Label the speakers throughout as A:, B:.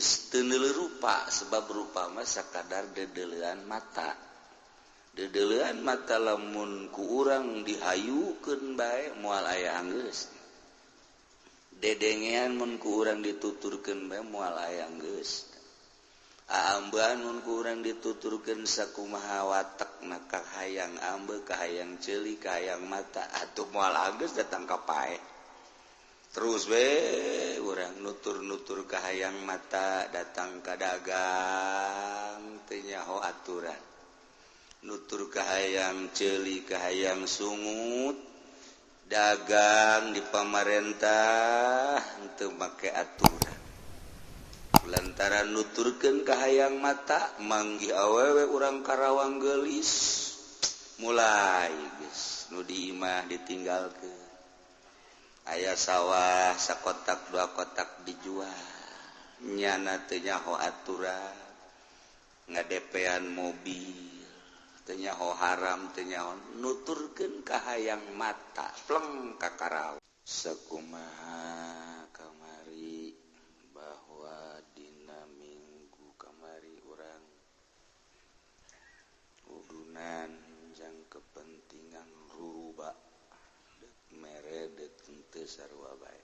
A: Geus teu neuleuh rupa sebab rupa mah sakadar dedeulean mata. Dedeulean mata lamun ku urang dihayukeun bae moal aya anggeus. Dedengean mun ku urang dituturkeun bae moal aya anggeus. Aambean mun ku urang dituturkeun sakumaha watekna kahayang ambe, kahayang ceuli, kahayang mata atuh moal anggeus datang ka paeh. Terus we urang nutur-nutur kahayang mata datang ka dagang teu nyaho aturan. Nutur kahayang ceuli, kahayang sungut, dagang di pamarentah teu make aturan. Lantaran nuturkeun kahayang mata manggih awewe urang Karawang geulis mulai geus nu di imah ditinggalkeun. Aya sawah sakotak dua kotak dijual nyana teu nyaho aturan ngadepean mobil teu nyaho haram teu nyaho nuturkeun kahayang mata pleng ka Karawang. Sakumaha kamari bahwa dina minggu kamari urang udunan jang kepentingan ruruba dek mere dek teu sarua bae.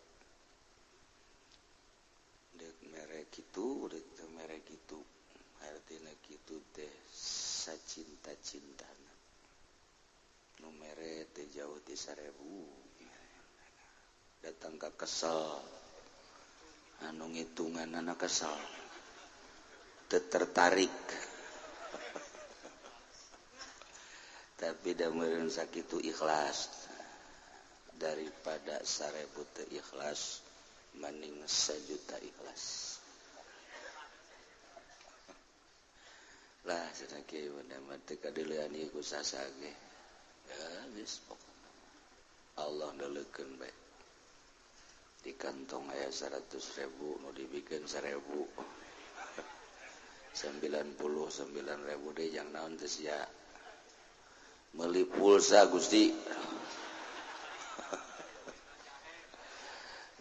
A: Dek mere kitu dek teu mere kitu artina kitu teh sacinta-cintana. Nu mere teh jauh ti 1000 datang ka kesel anu ngitunganana kesel teu tertarik. Tapi da meureun sakitu ikhlas daripada 1000 teu ikhlas mending 1 juta ikhlas. Lah cenah kieu mah teu kadeulean ieu ku sasa ge. Ya geus pokona Allah neuleukeun bae. Di kantong aya 100.000 nu dibikeun 1.000. 99.000 deui jang naon teh sia. Meuli pulsa Gusti.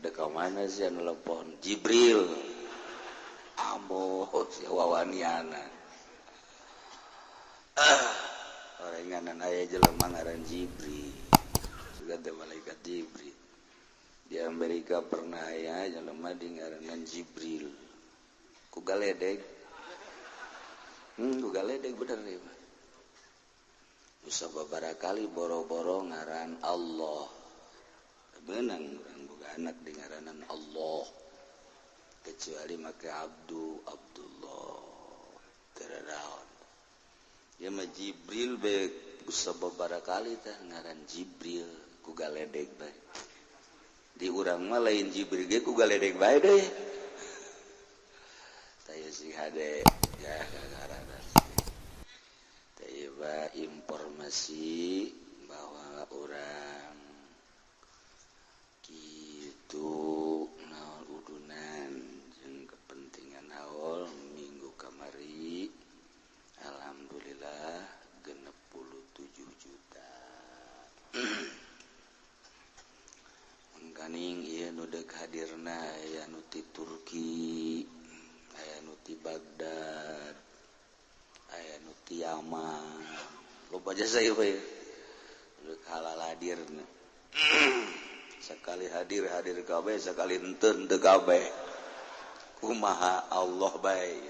A: Dek ka mana sia nelepon Jibril. Ambo sia wawaniana. Orenganan aya jelema ngaran Jibril. Sugan teh malaikat Jibril. Di Amerika pernah aya jelema di ngaranan Jibril. Ku galedeg. Ku galedeg bener ieu mah. Bisa babaraha kali boro-boro ngaran Allah. Beunang urang boga anak di ngaranan Allah. Kecuali make Abdu, Abdullah. Teu raraon. Ya mah Jibril bae bisa babaraha kali tah ngaran Jibril ku galedeg bae. Di urang mah lain Jibril ge ku galedeg bae deui. Tah ieu sing hade ya ngaranan. Tah ieu mah informasi bahwa urang kitu naon udunan jeung kepentingan haul minggu kamari alhamdulillah 67 juta. Mangkaning ieu nu deuk hadirna aya nu ti Turki, aya nu ti Baghdad, aya nu ti Yaman. Loba jasa ieu bae. Deuk halal hadirna. Sekali hadir hadir kabeh, sekali henteu henteu kabeh. Kumaha Allah bae.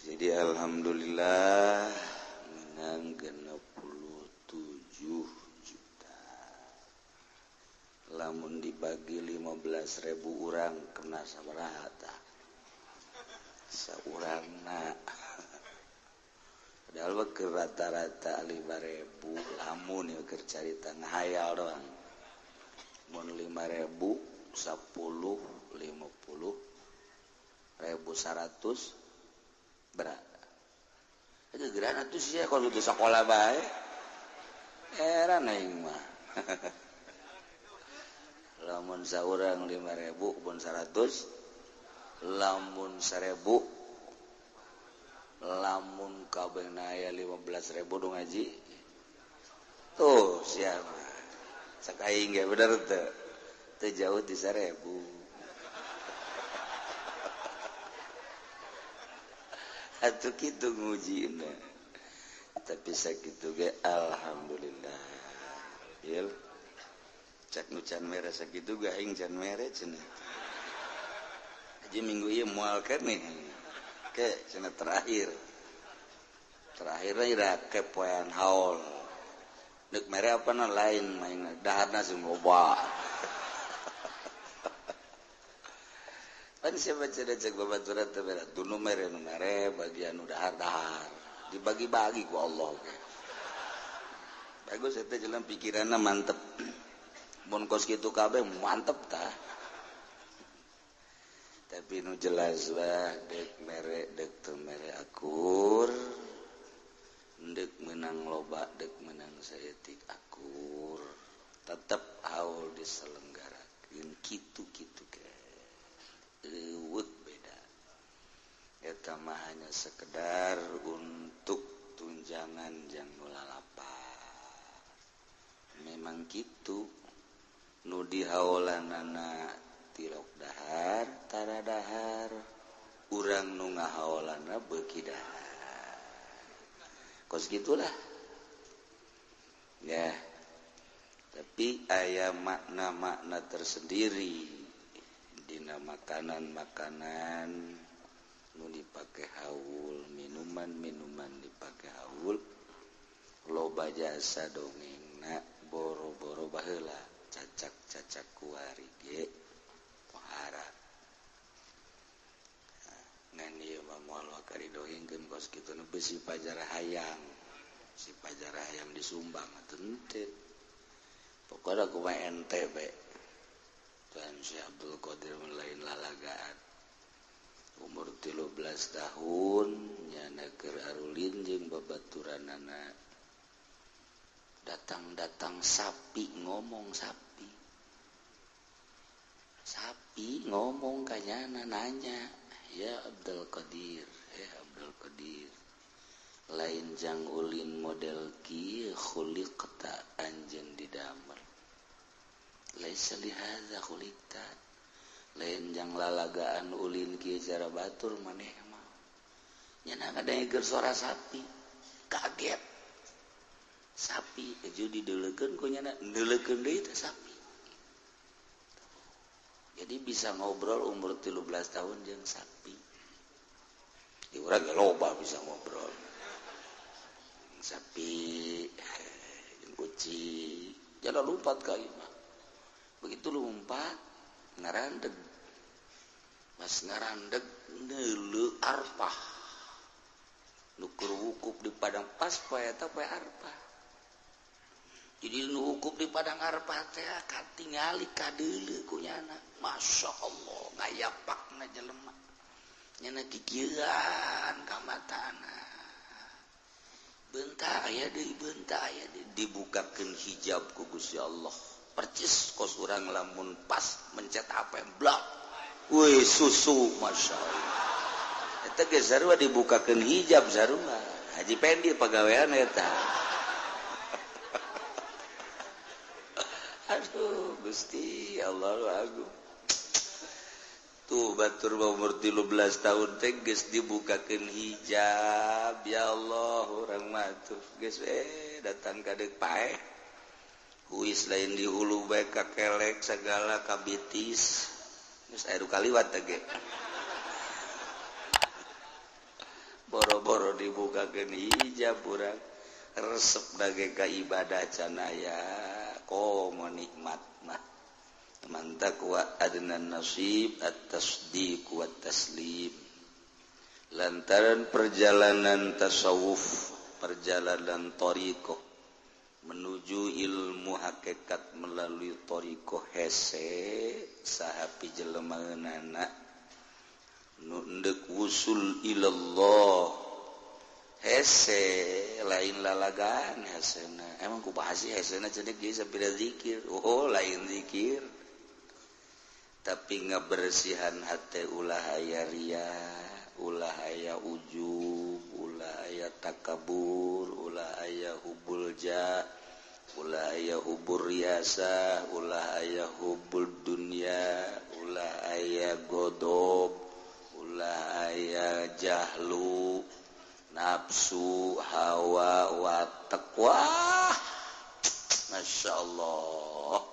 A: Jadi alhamdulillah menang 67 juta. Lamun dibagi 15.000 urang kena sabaraha tah? Saurangna. Padahal mah keur rata-rata 5.000 lamun ieu keur carita ngahayal doang. Mun 5.000 10 50 1.100 berat. Itu geran atuh sia kalau di sekolah bae. Heran aing mah. Lamun saurang 5.000 mun 100, lamun 1.000, lamun kabehna aya 15.000 nu ngaji. Tuh sia mah. Cek aing ge bener teu? Teu jauh di 1000. Atuh kitu ngujina. Tapi sakitu ge alhamdulillah. Bil cak nu can mere sakitu ge aing can mere cenah. Haji minggu ieu moal keneh. Ke cenah terakhir. Terakhirna ira kepoean haul. Deuk mere apa na lain main daharna sing loba. Pan siapa cenah cek babaturan teh mere tunu mere nu mere bagian nu dahar-dahar. Dibagi-bagi ku Allah ge. Bagus eta jalan pikiranna mantep. Mun kos kitu kabeh mantep tah. Tapi nu jelas bah deuk mere deuk teu mere akur. Deuk meunang loba deuk meunang saeutik akur. Tetep haul diselenggarakeun kitu-kitu ge. Eueuh beda. Eta mah hanya sekedar untuk tunjangan jang nu lalapar. Memang kitu nu dihaolanana tilok dahar tara dahar, urang nu ngahaolana beuki dahar. Kos gitulah ya. Tapi aya makna-makna tersendiri dina makanan-makanan nu dipake haul, minuman-minuman dipake haul, loba jasa dongengna boro-boro baheula cacak-cacak kuari ge pohara. Ngan ieu mah moal wakari dongengkeun kos kitu nu besi pajar hayang, si pajar hayang disumbang atuh henteu. Pokona kumaha ente be. Tuhan Syekh Abdul Qadir lain lalagaan. Umur 13 tahun nyana keur arulin jeung babaturanana. Datang-datang sapi ngomong sapi. Sapi ngomong ka nyana nanya, "Ya Abdul Qadir, ya Abdul Qadir, lain jang ulin model kieu khuliqta anjeun didamel. Laisa li hadza khuliqta." Lain jang lalagaan ulin kieu cara batur maneh mah. Nyana ngadengkeun suara sapi, kaget. Sapi eju dideulekeun ku nyana, ndeulekeun deui teh sapi. Jadi bisa ngobrol umur 13 tahun jeung sapi. Di urang ge loba bisa ngobrol. Sapi jeung kucing, jalan lompat ka ieu mah. Begitu lompat ngarandeg. Pas ngarandeg neuleu arpah. Nu keur wukuf di padang pas poe eta poe arpah. Jadi nu wukuf di padang arpah teh katingali kadeuleu ku nyana. Masya Allah ngayapakna jelema. Nyana kikieuan ka matana. Bentar aya deui, bentar aya deui dibukakeun hijab ku Gusti Allah. Percis kos urang lamun pas mencet HP blak. Wih susu Masya Allah. Eta ge sarua dibukakeun hijab sarua. Haji Pendi pagawean eta. Aduh Gusti Allah agung. Tuh batur umur 13 tahun teh geus dibukakeun hijab. Ya Allah urang mah tuh geus datang ka deuk paeh. Huis lain di hulu bae ka kelek segala kabitis. Geus aya kaliwat teh ge. Boro-boro dibukakeun hijab urang resep dage ka ibadah can aya komo nikmat mah. Man taqwa adnan nasib at-tasdiq wa taslim. Lantaran perjalanan tasawuf, perjalanan thariqah menuju ilmu hakikat melalui thariqah hese saha pijelemaeunana nu endek wusul ilallah hese lain lalagaan hesena. Emang kumaha sih hesena cenah geus sapira zikir. Oh lain zikir. Tapi ngabersihan hate ulah aya ria, ulah aya ujub, ulah aya takabur, ulah aya hubul jah, Ulah aya hubur riasa, ulah aya hubul dunya, ulah aya godob, ulah aya jahlu, nafsu, hawa, watak. Wah, Masya Allah,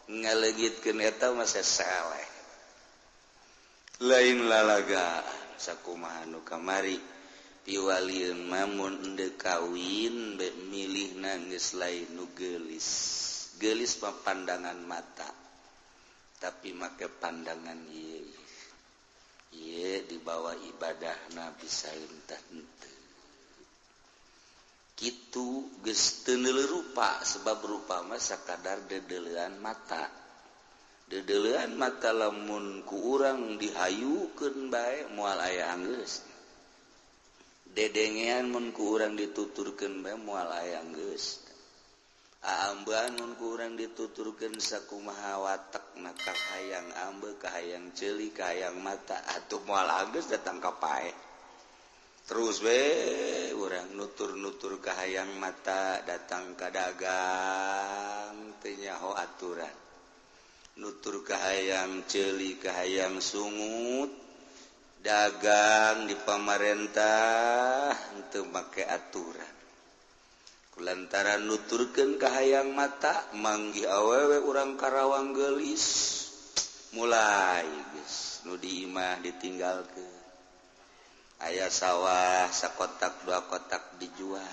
A: ngalegitkeun eta mah saleh. Lain lalaga sakumaha nu kamari piwalieun mamun endeu kawin be milihna geus lain nu geulis. Geulis mah pandangan mata, tapi make pandangan ieu. Ieu dibawa ibadahna bisa entah henteu. Kitu geus teu neuleuh rupa, sebab rupa mah sakadar dedeleuan mata. Dedeleuan mata lamun ku urang dihayukeun bae moal aya anggeus. Dedengean mun ku urang dituturkeun bae moal aya anggeus. Aambean mun ku urang dituturkeun sakumaha watekna kahayang ambe, kahayang ceuli, kahayang mata, atuh moal anggeus datang ka pae. Terus we urang nutur-nutur kahayang mata datang ka dagang teu nyaho aturan. Nutur kahayang ceuli, kahayang sungut, dagang di pamarentah teu make aturan. Kulantaran nuturkeun kahayang mata manggih awewe urang Karawang geulis, mulai geus nu di imah ditinggalkeun. Aya sawah sakotak dua kotak dijual,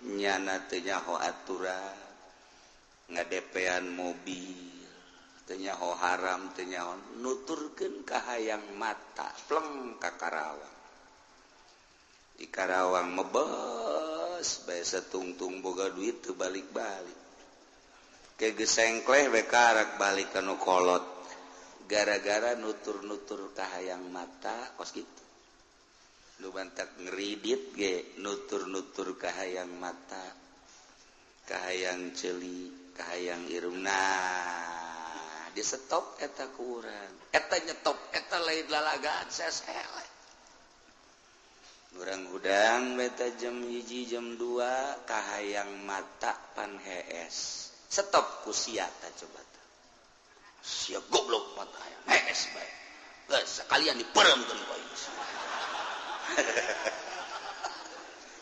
A: nyana teu nyaho aturan, ngadepean mobil teu nyaho haram, teu nyaho nuturkeun kahayang mata pleng ka Karawang. Di Karawang mebes bae satungtung boga duit teu balik-balik. Ke geus sengkleh we karak balik ka nu kolot gara-gara nutur-nutur kahayang mata kos kitu. Nu bantak ngeridit ge nutur-nutur kahayang mata, kahayang ceuli, kahayang irungna. Di stop eta ku urang, eta nyetop eta lain lalagaan sesele. Urang hudang beta jam 1 jam 2 kahayang mata pan hees. Stop ku sia ta coba ta. Sia goblok mata hayang hees bae. Geus sakalian diperemkeun ku aing.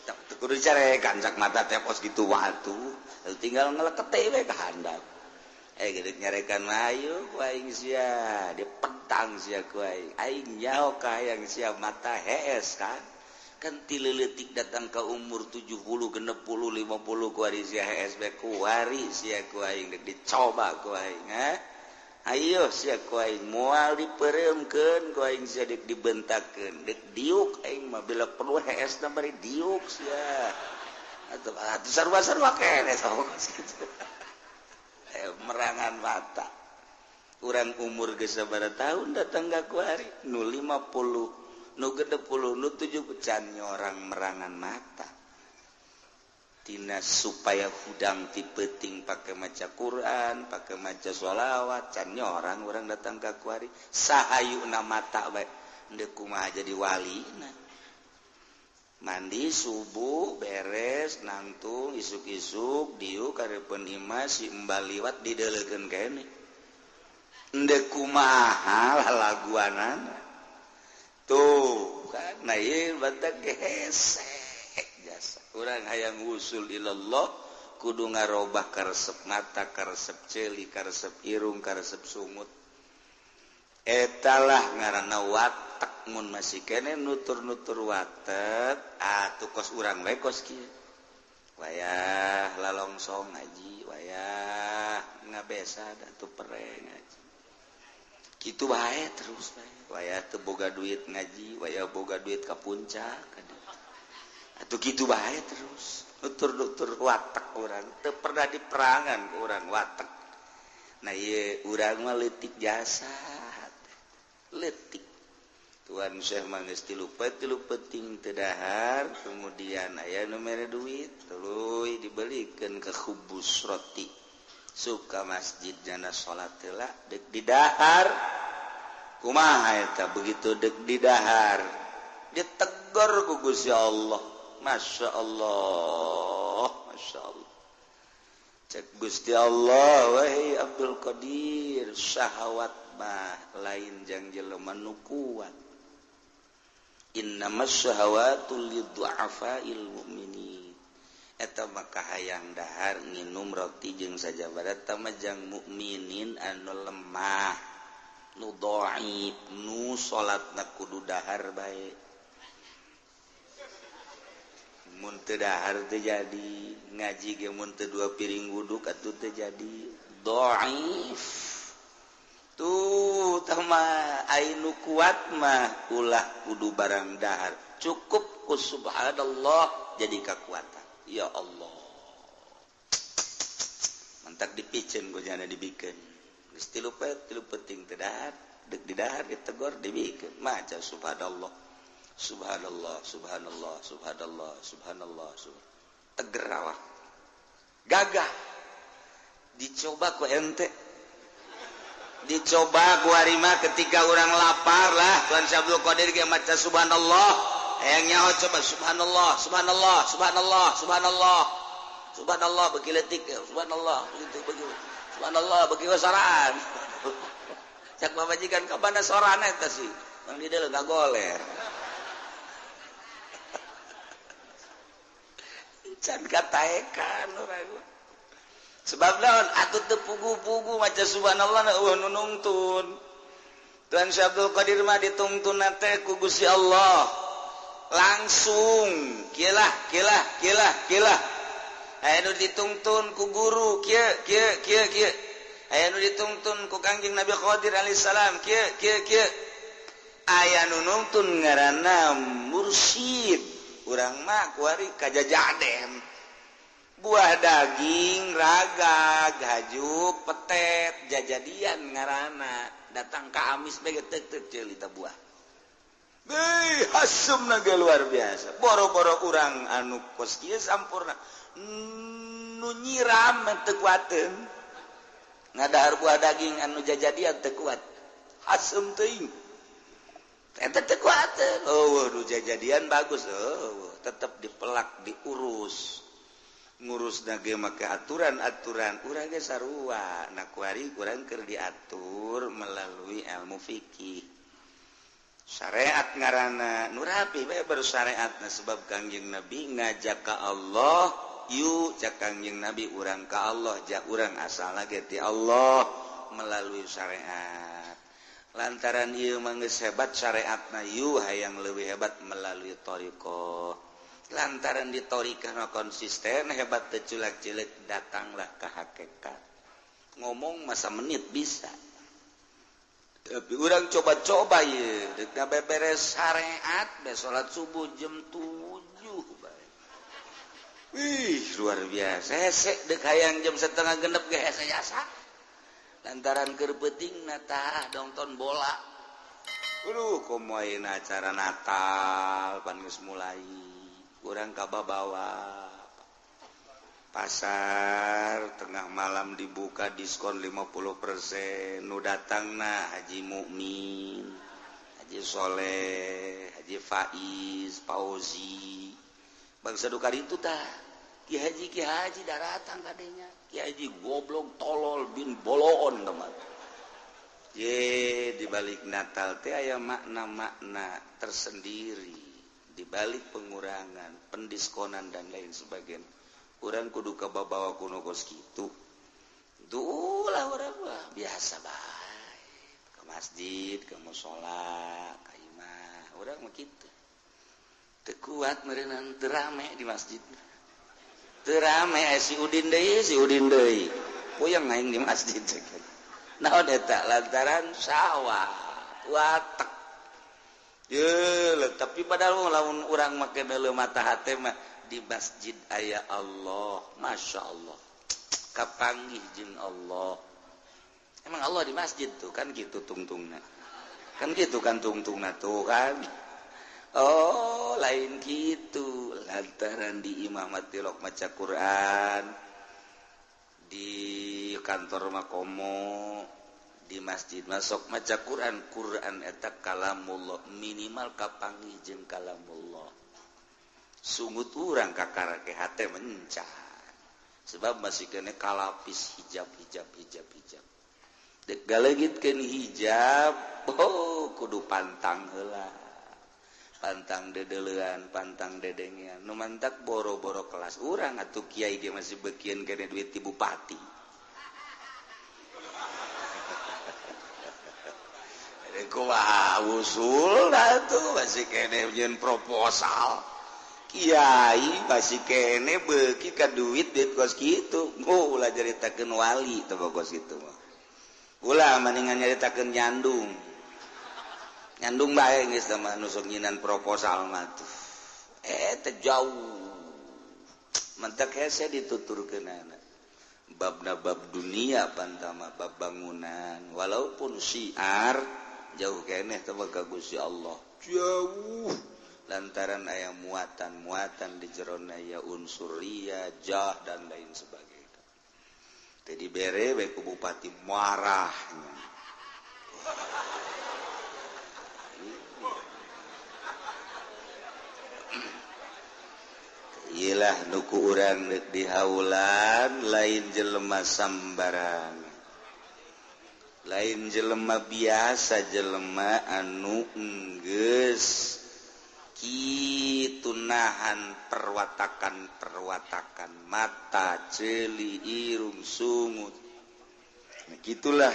A: Tak kudu carekan cak mata teh pos gitu waktu tinggal ngelekete we ka handap. Gede nyarekan ayo ku aing sia dipetang sia ku aing. Aing nyaho kahayang sia mata hees kan. Kan ti leutik datang ka umur 70 60 50 kuari sia hees bae kuari sia ku aing dek dicoba ku aing ha. Ayo sia ku aing moal dipereumkeun ku aing sia dek dibentakeun dek diuk aing mah bila perlu hees na bari diuk sia. Atuh sarua-sarua keneh sok kitu. Merangan mata. Urang umur geus sabaraha tahun datang ka kuari nu 50 nu 60 nu 70 can nyorang merangan mata. Tina supaya hudang ti peuting pake maca Quran, pake maca sholawat, can nyorang urang datang ka kuari sahayuna mata bae endeu kumaha jadi walina. Mandi subuh beres nangtung isuk-isuk diuk karepun imah si embal liwat dideulekeun keneh. Endeu kumaha lalaguanana. Tuh kan nah ieu batak hese jasa. Urang hayang wusul ilallah kudu ngarobah karesep mata, karesep ceuli, karesep irung, karesep sungut. Etalah ngaranna watek. Mun masih kene nutur-nutur watek atuh kos urang we kos kieu. Wayah lalongsong ngaji, wayah ngabesa atuh pereng ngaji. Kitu bae terus bae. Wayah teu boga duit ngaji, wayah boga duit ka puncak. Atuh kitu bae terus. Nutur-nutur watek urang teu pernah diperangan ku urang watek. Nah ieu urang mah leutik jasa. Leutik. Tuan Syekh mah geus tilu peuting teu dahar, kemudian aya nu mere duit, tuluy dibelikeun ke khubus roti. Suka masjid jana salat heula deuk didahar. Kumaha eta begitu deuk didahar, ditegor ku Gusti Allah. Masya Allah, Masya Allah. Cek Gusti Allah, wahai Abdul Qadir, syahwat mah lain jang jelema nu kuat. Innamas syahawatu liddu'afail mu'minin. Eta mah kahayang dahar nginum roti jeung sajabara eta mah jang mukminin anu lemah, nu dhaif, nu salatna kudu dahar bae. Mun teu dahar teu jadi, ngaji ge mun teu dua piring wuduk atuh teu jadi. Dhaif. Tuh tah mah ai nu kuat mah ulah kudu barang dahar. Cukup ku subhanallah jadi kekuatan. Ya Allah. Mantak dipicen ku jana dibikeun. Geus tilu poe tilu peuting teu dahar, deuk didahar ditegor dibikeun. Maca subhanallah. Subhanallah, subhanallah, subhanallah, subhanallah, subhanallah. Teger awak. Gagah. Dicoba ku ente. Dicoba ku harima ketika orang lapar lah. Tuan Syekh Abdul Qadir ge maca subhanallah. Hayang nyaho coba subhanallah, subhanallah, subhanallah, subhanallah. Subhanallah beuki leutik, subhanallah begitu begitu. Subhanallah beuki wasaraan. Cak pamajikan ka mana sorana eta sih? Mang di dieu ngagoler. Can kataekan urang. Sebab naon atuh teu pugu-pugu maca subhanallah eueuh nu nungtun. Tuan Syekh Abdul Qadir mah ditungtun teh ku Gusti Allah. Langsung kieu lah kieu lah kieu lah kieu lah. Aya nu ditungtun ku guru kieu kieu kieu kieu. Aya nu ditungtun ku Kangjeng Nabi Qadir alaihi salam kieu kieu kieu. Aya nu nungtun ngaranna mursyid. Urang mah kuari kajajaden buah daging raga gaju petet jajadian ngarana datang ka amis bae tek tek ceuli ta buah beuh hasumna ge luar biasa boro-boro urang anu kos kieu sampurna nu nyiram teu kuateun ngadahar buah daging anu jajadian teu kuat hasum teuing eta teu kuateun. Oh, nu jajadian bagus, oh, tetep dipelak, diurus. Ngurus ge make aturan-aturan urang ge sarua. Nah kuari urang keur diatur melalui ilmu fikih. Syariat ngaranna nu rapi bae baru syariatna sebab Kangjeng Nabi ngajak ka Allah, yu cak Kangjeng Nabi urang ka Allah, ja urang asalna ge ti Allah melalui syariat. Lantaran ieu mah geus hebat syariatna yu hayang leuwih hebat melalui thariqah. Lantaran di thariqah na konsisten hebat teu culak-cileuk datanglah ka hakikat. Ngomong masa menit bisa. Tapi urang coba-coba ieu deuk beberes syariat be salat subuh jam 7 bae. Wih, luar biasa. Hese deuk hayang jam 5:30 ge hese jasa. Lantaran keur peuting na tah nonton bola. Aduh, komo ayeuna acara Natal pan geus mulai. Urang kababawa. Pasar tengah malam dibuka diskon 50%. Nu datangna Haji Mukmin, Haji Soleh, Haji Faiz, Fauzi. Bangsa duka itu tah. Ki haji daratang kadenya. Ki haji goblok tolol bin boloon teman. Ye, di balik Natal teh aya makna-makna tersendiri. Di balik pengurangan, pendiskonan dan lain sebagainya. Urang kudu kababawa kuno kos kitu. Duh lah urang mah biasa bae. Ke masjid, ke mushola, ka imah. Urang mah kitu. Teu kuat meureunnan teu rame di masjid. Teu rame si Udin deui. Puyeng aing di masjid. Naon eta lantaran sawah watek. Ye, tapi padahal lamun urang make deuleu mata hate mah di masjid aya Allah, Masya Allah. Kapanggih jeung Allah. Emang Allah di masjid tuh kan gitu tungtungna. Kan gitu kan tungtungna tuh kan. Oh, lain gitu. Lantaran di imah mati lok maca Quran, di kantor makomo, di masjid masuk maca Quran. Quran eta kalamullah, minimal kapanggih jeung kalamullah. Sungut urang kakarake hate mencar. Sebab masih kena kalapis hijab hijab hijab hijab. Dek galegitkeun hijab, oh kudu pantang heula. Pantang dedelean, pantang dedengean. Nu mantak boro-boro kelas urang atuh kiai ge masih bekieun kene duit ti bupati. Kumaha usul atuh masih kene nyieun proposal. Kiai masih kene beuki ka duit duit kos kitu. Oh ulah nyaritakeun wali teh kos kitu mah. Ulah mendingan nyaritakeun nyandung. Nyandung bae geus mah nu sok nyinan proposal mah tuh. Teh jauh. Mentak hese dituturkeunana. Babna bab dunia pantama bab bangunan walaupun syiar jauh keneh teh ka Gusti Allah. Jauh lantaran aya muatan-muatan di jerona ya unsur ria, jah dan lain sebagainya. Tadi bere bae ku bupati marahnya. Iyalah nuku urang deuk dihaulan lain jelema sambarangan. Lain jelema biasa, jelema anu enggeus kitu nahan perwatakan-perwatakan mata, ceuli, irung, sungut. Nah, gitulah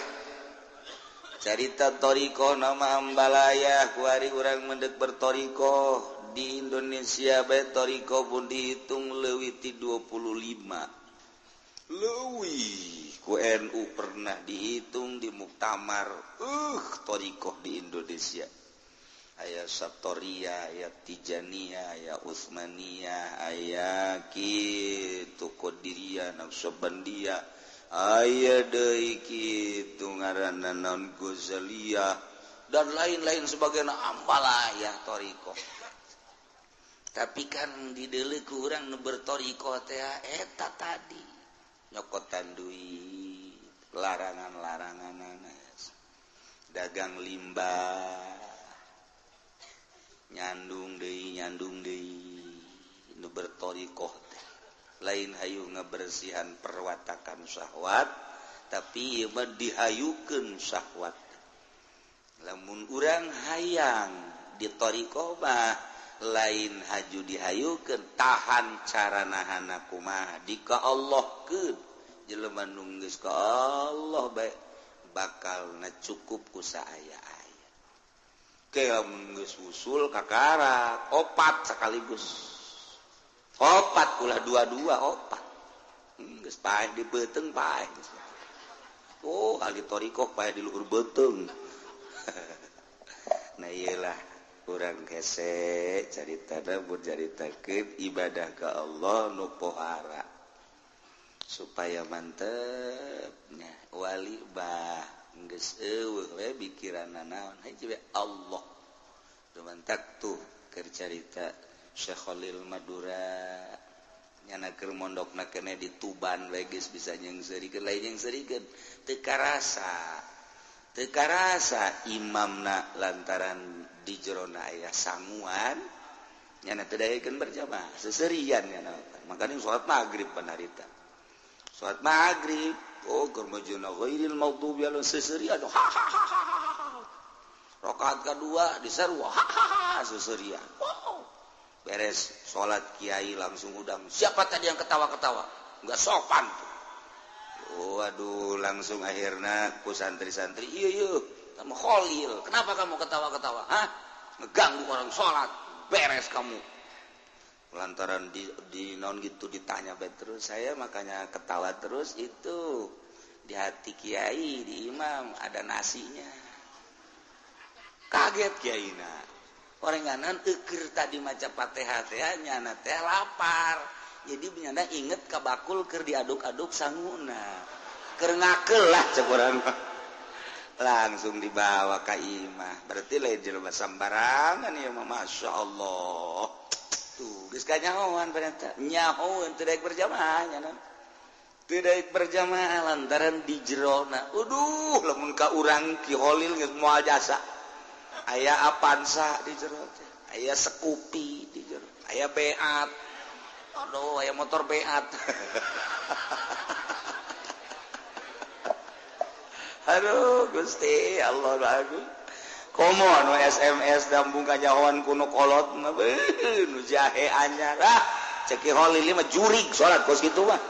A: carita thoriqoh nama ambalaya kuari urang mendek berthoriqoh di Indonesia bae thoriqoh pun dihitung leuwih ti 25. Leuwih ku NU pernah dihitung di muktamar thoriqoh di Indonesia. Aya Satoria, aya Tijaniyah, aya Utsmaniyah, aya kitu Qadiriyah, Naqsyabandiyah, aya deui kitu ngaranna naon Ghazaliyah dan lain-lain sebagainya ambalaya thoriqoh. Tapi kan dideuleu ku urang nu berthoriqoh teh eta tadi nyokotan duit, larangan-larangan, dagang limbah, nyandung deui nu berthoriqoh teh lain hayu ngabersihan perwatakan syahwat, tapi ieu mah dihayukeun syahwat. Lamun urang hayang di thoriqoh mah lain haju dihayukeun, tahan cara nahana kumaha di ka Allahkeun. Jelema nu geus ka Allah bae bakal na cukup ku saaya-aya. Ke lamun geus usul kakara opat sekaligus. Opat ulah dua-dua opat. Geus paeh di beuteung paeh. Oh, ahli thoriqoh paeh di luhur beuteung. Nah iyalah urang hese caritana mun caritakeun ibadah ka Allah nu pohara supaya mantepnya wali bah geus eueuh we pikiranna naon hiji we Allah. Dumantak tuh keur carita Syekh Khalil Madura nyana keur mondokna keneh di Tuban we geus bisa nyeungseurikeun lain nyeungseurikeun teu karasa. Teu karasa imamna lantaran di jerona aya sanguan nyana teu daekeun berjamaah seserian nyana. Makanya salat maghrib panarita. Salat maghrib oh keur majuna ghairil maghdubi alaihim seserian ha ha ha ha. Rakaat kedua diseru ha ha ha seserian. Wow. Beres salat kiai langsung udang. Siapa tadi yang ketawa-ketawa? Enggak sopan tuh. Waduh, langsung akhirnya ku santri-santri, iya iya, kamu Khalil, kenapa kamu ketawa-ketawa? Hah? Ngeganggu orang sholat, beres kamu. Lantaran di non gitu ditanya terus, saya makanya ketawa terus itu di hati kiai, di imam ada nasinya. Kaget kiai na. Orenganan eukeur tadi maca Fatihah teh nyana teh lapar. Jadi nyana inget ka bakul keur diaduk-aduk sanguna. Keur ngakeul lah cek urang mah. Langsung dibawa ka imah. Berarti lain jelema sambarangan ieu mah masyaallah. Tuh geus kanyahoan ternyata. Nyahoeun teu daek berjamaah nyana. Teu daek berjamaah lantaran di jerona. Aduh, lamun ka urang Ki Khalil geus moal jasa. Aya Avanza di jero teh, aya Scoopy di jero, aya Beat. Aduh, aya motor beat. Aduh, Gusti Allah bagus. Komo nu SMS dambung kanyahoan ku nu kolot mah nu jahe anyar. Ah, cek Ki Holil mah jurig salat kos kitu mah.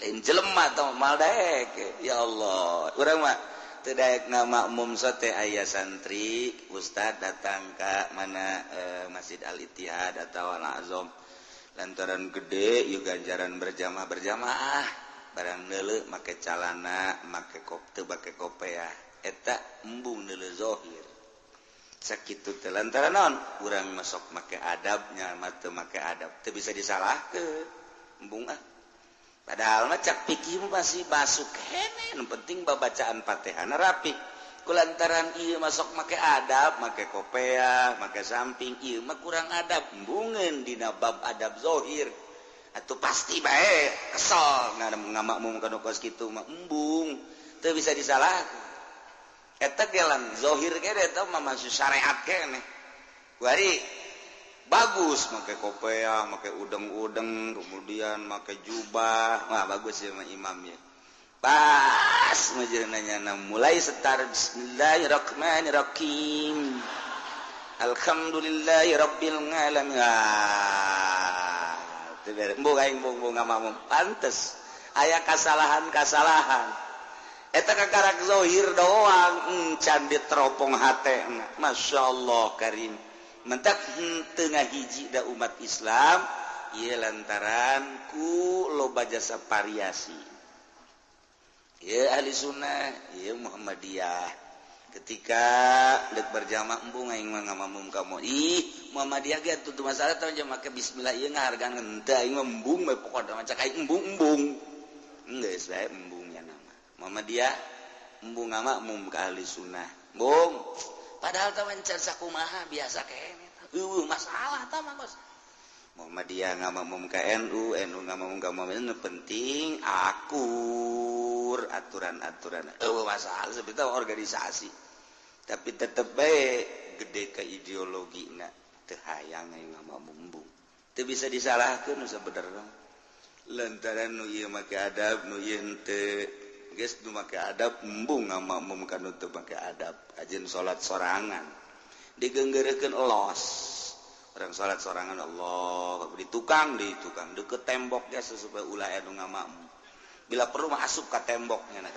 A: Lain jelema tah mal daek. Ya Allah, urang mah teu daek ngamakmum sote aya santri, ustad datang ka mana Masjid Al Ittihad atawa Al Azam. Lantaran gede ieu ganjaran berjamaah berjamaah. Barang neuleuh make calana, make teu make kopeah. Eta embung neuleuh zahir. Sakitu teh lantaran naon? Urang masuk make adabnya, mah teu make adab. Teu bisa disalahkeun. Embung ah. Padahal mah cak pikir masih masuk kene, nu penting babacaan Fatihahna rapi. Kulantaran ieu masuk make adab, make kopeah, make samping, ieu mah kurang adab. Embungeun dina bab adab zahir. Atuh pasti bae kesel ngamakmum kana kos kitu mah embung. Teu bisa disalahkeun. Eta gelang zahir kene eta mah masuk syariat kene. Kuari bagus make kopeah, make udeng-udeng, kemudian make jubah. Wah, bagus ya mah imamnya. Pas nanya mulai setar bismillahirrahmanirrahim. Alhamdulillahirabbil alamin. Ah, teu beres. Embung aing embung ngamakmum. Pantes aya kasalahan-kasalahan. Eta kakarak zahir doang encan diteropong hatena. Masya Allah karim. Mentak henteu ngahiji da umat Islam ieu lantaran ku loba jasa variasi. Ieu ahli sunnah, ieu Muhammadiyah. Ketika deuk berjamaah embung aing mah ngamakmum ka kamu. Ih, Muhammadiyah ge atuh masalah teh make bismillah ieu ngahargaan henteu aing mah embung we pokona mah cak aing embung-embung. Geus bae embung. Muhammadiyah embung ngamakmum ka ahli sunnah. Embung. Padahal tah encan sakumaha biasa kene. Eueuh masalah tah mah bos. Muhammadiyah ngamakmum ka NU, NU ngamakmum ka Muhammadiyah, penting akur aturan-aturan. Eueuh masalah sebetulnya organisasi. Tapi tetep bae gede ka ideologina teu hayang ngamakmum embung. Teu bisa disalahkeun sabenerna. Lantaran nu ieu make adab, nu ieu henteu. Geus nu make adab embung ngamakmum ka nu teu make adab ajeun salat sorangan digenggeurekeun los urang salat sorangan Allah di tukang deket tembok ge supaya ulah aya nu ngamakmum bila perlu mah asup ka temboknya na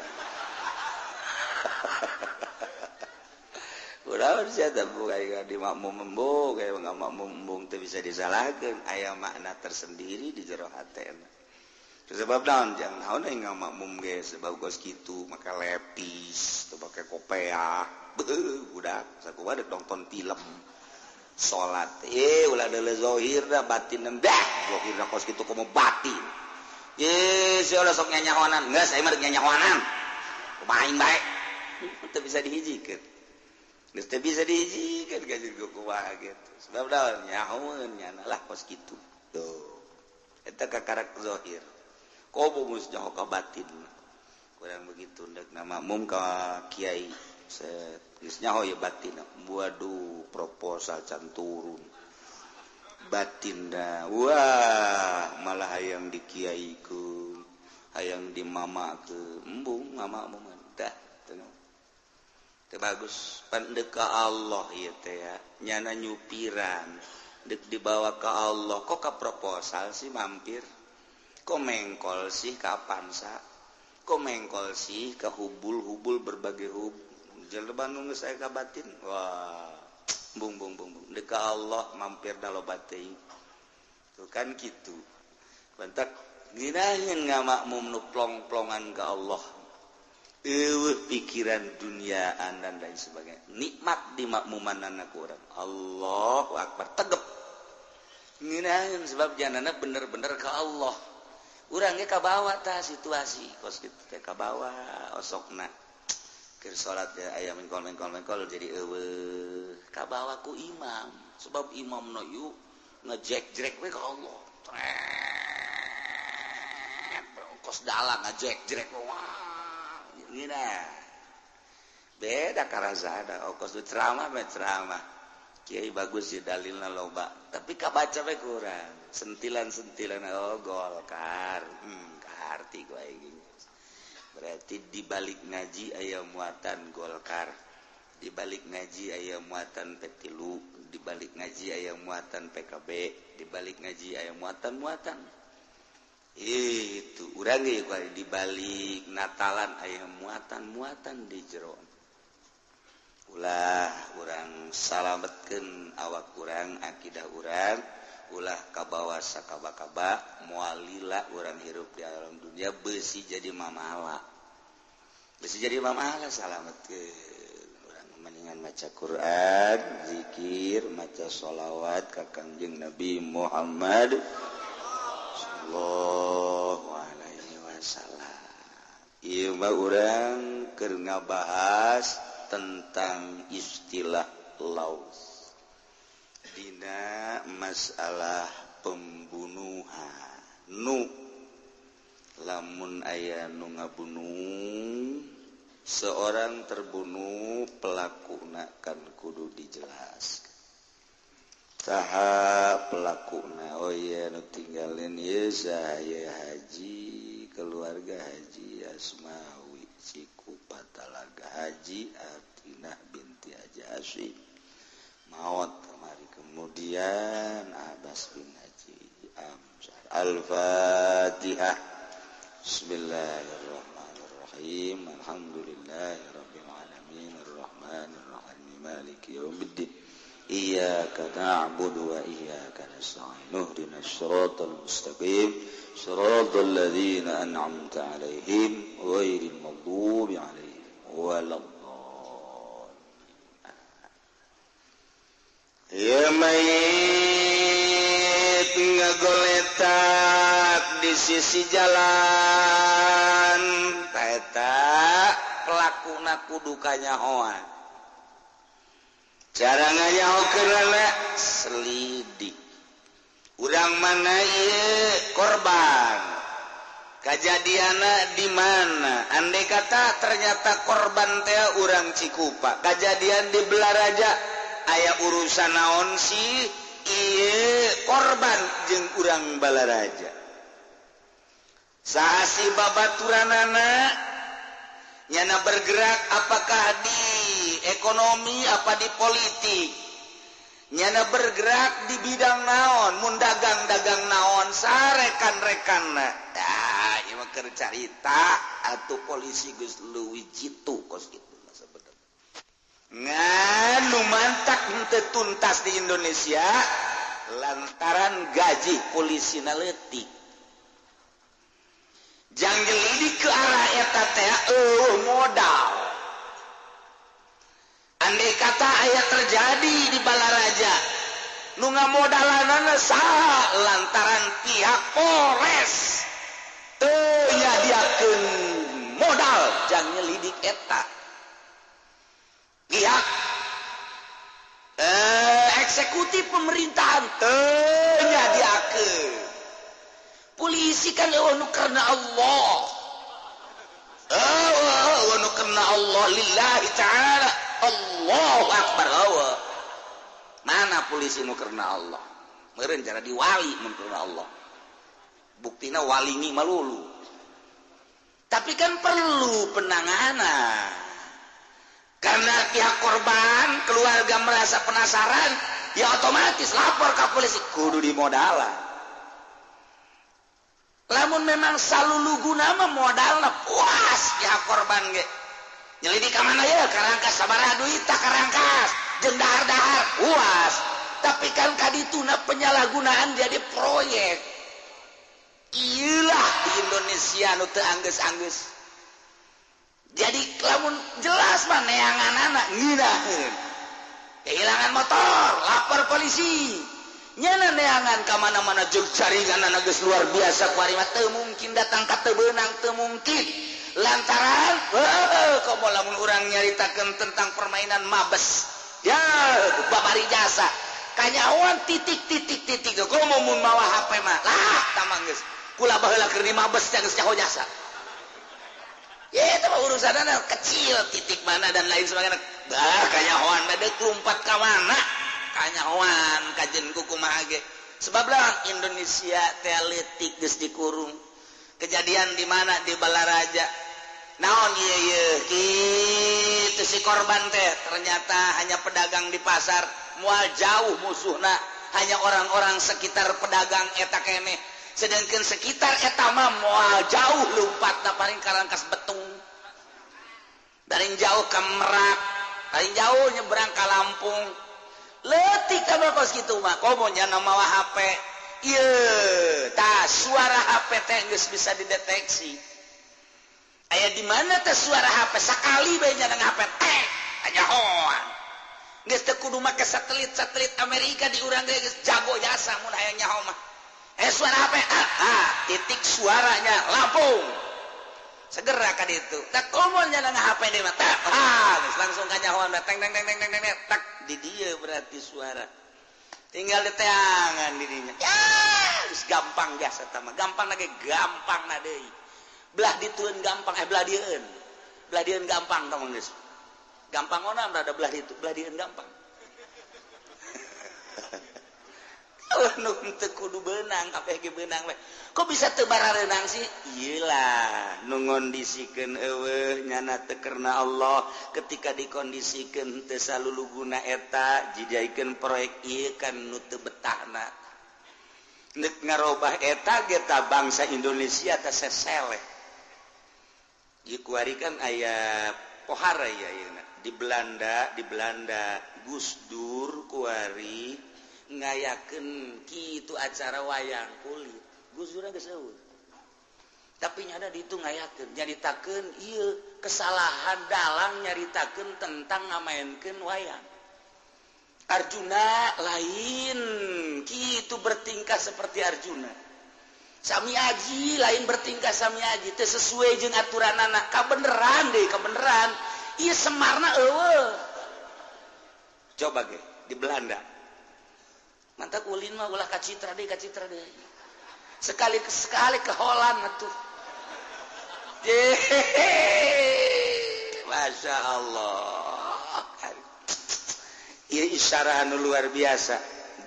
A: urang sia teh buka di makmum embung kayak ngamakmum embung teu bisa disalahkeun aya makna tersendiri di jero hatena. Sebab naon jangan naon aing ngamakmum ge sebab kos kitu make lepis teu make kopeah beuh budak sakumaha deuk nonton film salat ulah deuleu zahir da batin dah zahir da kos kitu komo batin sia ulah sok nyanyahonan geus aing mah deuk nyanyahonan kumaha aing bae teu bisa dihijikeun geus teu bisa dihijikeun ka jeung kumaha gitu sebab naon nyahoeun nyana lah kos kitu tuh eta kakarak zahir komo geus nyaho ka batin kurang begitu ndek ngamakmum ka kiai set geus nyaho ye batin waduh proposal can turun batin da wah malah hayang di kiaikeun hayang di mamakeun embung ngamakmum dah teu bagus pan deuk ka Allah ieu teh ya nyana nyupiran deuk dibawa ka Allah kok ka proposal sih mampir kok mengkol sih ka Avanza, kok mengkol sih ka hubul-hubul berbagai hub. Jelema nu geus aya ka batin, wah, bung bung bung bung. Deuk ka Allah mampir da loba teuing. Tuh kan kitu. Bantak nginaheun ngamakmum nu plong-plongan ka Allah. Eueuh pikiran duniaan dan lain sebagainya. Nikmat di makmumanana ku urang. Allahu akbar tegep. Nginaheun sebab janana bener-bener ka Allah. Urangnya kabawa tah situasi kos kitu teh kabawa osokna keur salat ya aya mengkol-mengkol jadi eueuh kabawa ku imam sebab imamna ieu ngejek-jrek we ka Allah kos dalang ngejek-jrek wah ngina beda karasana kos ceramah mah ceramah Kiai bagus sih dalilna loba, tapi kabaca we kurang. Sentilan-sentilan oh Golkar. Kaharti ku aing. Berarti di balik ngaji aya muatan Golkar, di balik ngaji aya muatan P3, di balik ngaji aya muatan PKB, di balik ngaji aya muatan-muatan. Itu urang ge di balik Natalan aya muatan-muatan di jero. Ulah urang salametkeun awak urang, akidah urang, ulah kabawa sakaba-kaba, moal lila urang hirup di alam dunia besi jadi mamala. Besi jadi mamala salametkeun. Urang mendingan maca Quran, zikir, maca sholawat ka Kangjeng Nabi Muhammad sallallahu alaihi wasallam. Ieu mah urang keur ngabahas tentang istilah laus dina masalah pembunuhan. Nu lamun aya nu ngabunuh, seorang terbunuh, pelakuna kan kudu dijelaskan saha pelakuna. Oh iya, nu tinggalin ieu saha? Haji keluarga Haji Asmawi Cikupa Talaga, Haji Atinah binti Haji Asyik maut kemari, kemudian Abbas bin Haji Amsar. Al-Fatihah. Bismillahirrahmanirrahim. Alhamdulillahirabbil alamin arrahmanirrahim maliki yaumiddin. Iyyaka na'budu wa iyyaka nasta'in. Ihdinas siratal mustaqim. Siratal ladzina an'amta 'alaihim ghairil maghdubi 'alaihim waladdallin. Ya mayit ngagoletak di sisi jalan, eta pelakuna kudu kanyahoan. Cara nganyahokeunana selidik. Urang mana ieu korban? Kajadianna di mana? Andai kata ternyata korban teh urang Cikupa, kajadian di Balaraja, aya urusan naon sih ieu korban jeung urang Balaraja? Saha sih babaturanana? Nyana bergerak apakah di ekonomi apa di politik? Nyana bergerak di bidang naon? Mun dagang-dagang naon? Sarekan-rekanna. Dah, ieu mah keur carita atuh polisi geus leuwih jitu kos kitu mah sabenerna. Ngan nu mantak henteu tuntas di Indonesia lantaran gaji polisina leutik. Jang nyelidik ke arah eta teh eueuh modal. Andai kata aya terjadi di Balaraja, nu ngamodalanana saha? Lantaran pihak Polres teu nyadiakeun modal jang nyelidik eta. Pihak eksekutif pemerintahan teu nyadiakeun. Polisi kan eueuh nu karena Allah. Eueuh nu karena Allah lillahi ta'ala. Allahu akbar eueuh. Mana polisi nu karena Allah? Meureun cara diwali mun karena Allah. Buktina walingi malulu. Tapi kan perlu penanganan. Karena pihak korban, keluarga merasa penasaran, ya otomatis lapor ke polisi, kudu dimodalan. Lamun memang saluluguna mah modalna puas pihak korban ge. Nyelidik ka mana ya? Karangkas sabaraha duit tah karangkas, jeung dahar-dahar puas. Tapi kan kadituna penyalahgunaan jadi proyek. Iyalah di Indonesia nu teu anggeus-anggeus. Jadi lamun jelas mah neanganana ngeunaheun. Kehilangan motor, lapor polisi. Nyana neangan ka mana-mana jeung jaringan geus luar biasa kuari mah teu mungkin datang ka teu beunang, teu mungkin. Lantaran heuh komo lamun urang nyaritakeun tentang permainan mabes. Ya, babari jasa. Kanyahoan titik titik titik komo mun mawa HP mah. Lah, tamang geus. Kula baheula keur di mabes teh geus nyaho jasa. Ya, itu mah urusanana kecil titik mana dan lain sebagainya. Bah, kanyahoan mah deuk lumpat ka mana? Kanyahoan kajen ku kumaha ge. Sebab lah Indonesia teh leutik geus dikurung. Kejadian di mana di Balaraja. Naon ieu ieu kitu si korban teh ternyata hanya pedagang di pasar, moal jauh musuhna, hanya orang-orang sekitar pedagang eta keneh. Sedangkan sekitar eta mah moal jauh lompatna paling Karangkas Betung. Paling jauh ke Merak, paling jauh nyebrang ke Lampung. Leutik mah kos kitu mah, komo nya mawa HP. Ieu tah suara HP teh geus bisa dideteksi. Aya di mana teh suara HP sakali bae nya HP teh kanyahoan. Geus teu kudu make satelit-satelit Amerika di urang ge geus jago jasa mun hayang nyaho mah. Suara HP titik suaranya Lampung. Segera ka ditu. Tak komo nya HP deui mah tak geus langsung kanyahoan teng teng teng teng teng tak di dieu berarti suara. Tinggal diteangan di dinya. Ya, geus gampang jasa eta mah. Gampang lagi gampang na deui. Belah ditueun gampang belah dieun. Belah dieun gampang tong geus. Gampang ona rada belah ditu, belah dieun gampang. Nu teu kudu beunang kabeh ge beunang we. Kok bisa teu barareunang sih? Iyalah, nu ngondisikeun eueuh nyana teu karena Allah ketika dikondisikeun teu saluluguna eta jijaikeun proyek ieu kan nu teu betahna. Nek ngarobah eta ge ta bangsa Indonesia teh seseleh. Ieu kuari kan aya pohara ya ayeuna di Belanda Gus Dur kuari ngayakeun kitu acara wayang kulit. Gus Dur geus eueuh. Tapi nyada ditu ngayakeun, nyaritakeun ieu kesalahan dalang nyaritakeun tentang ngamaenkeun wayang. Arjuna lain kitu bertingkah seperti Arjuna. Sami Aji lain bertingkah Sami Aji teu sesuai jeung aturanana. Kabeneran deui, kabeneran. Ieu Semarna eueuh. Coba ge di Belanda. Mantap ulin mah ulah kacitra deui, kacitra deui. Sekali-sekali ke Holland atuh. Masya Allah. Ieu isyarah anu luar biasa.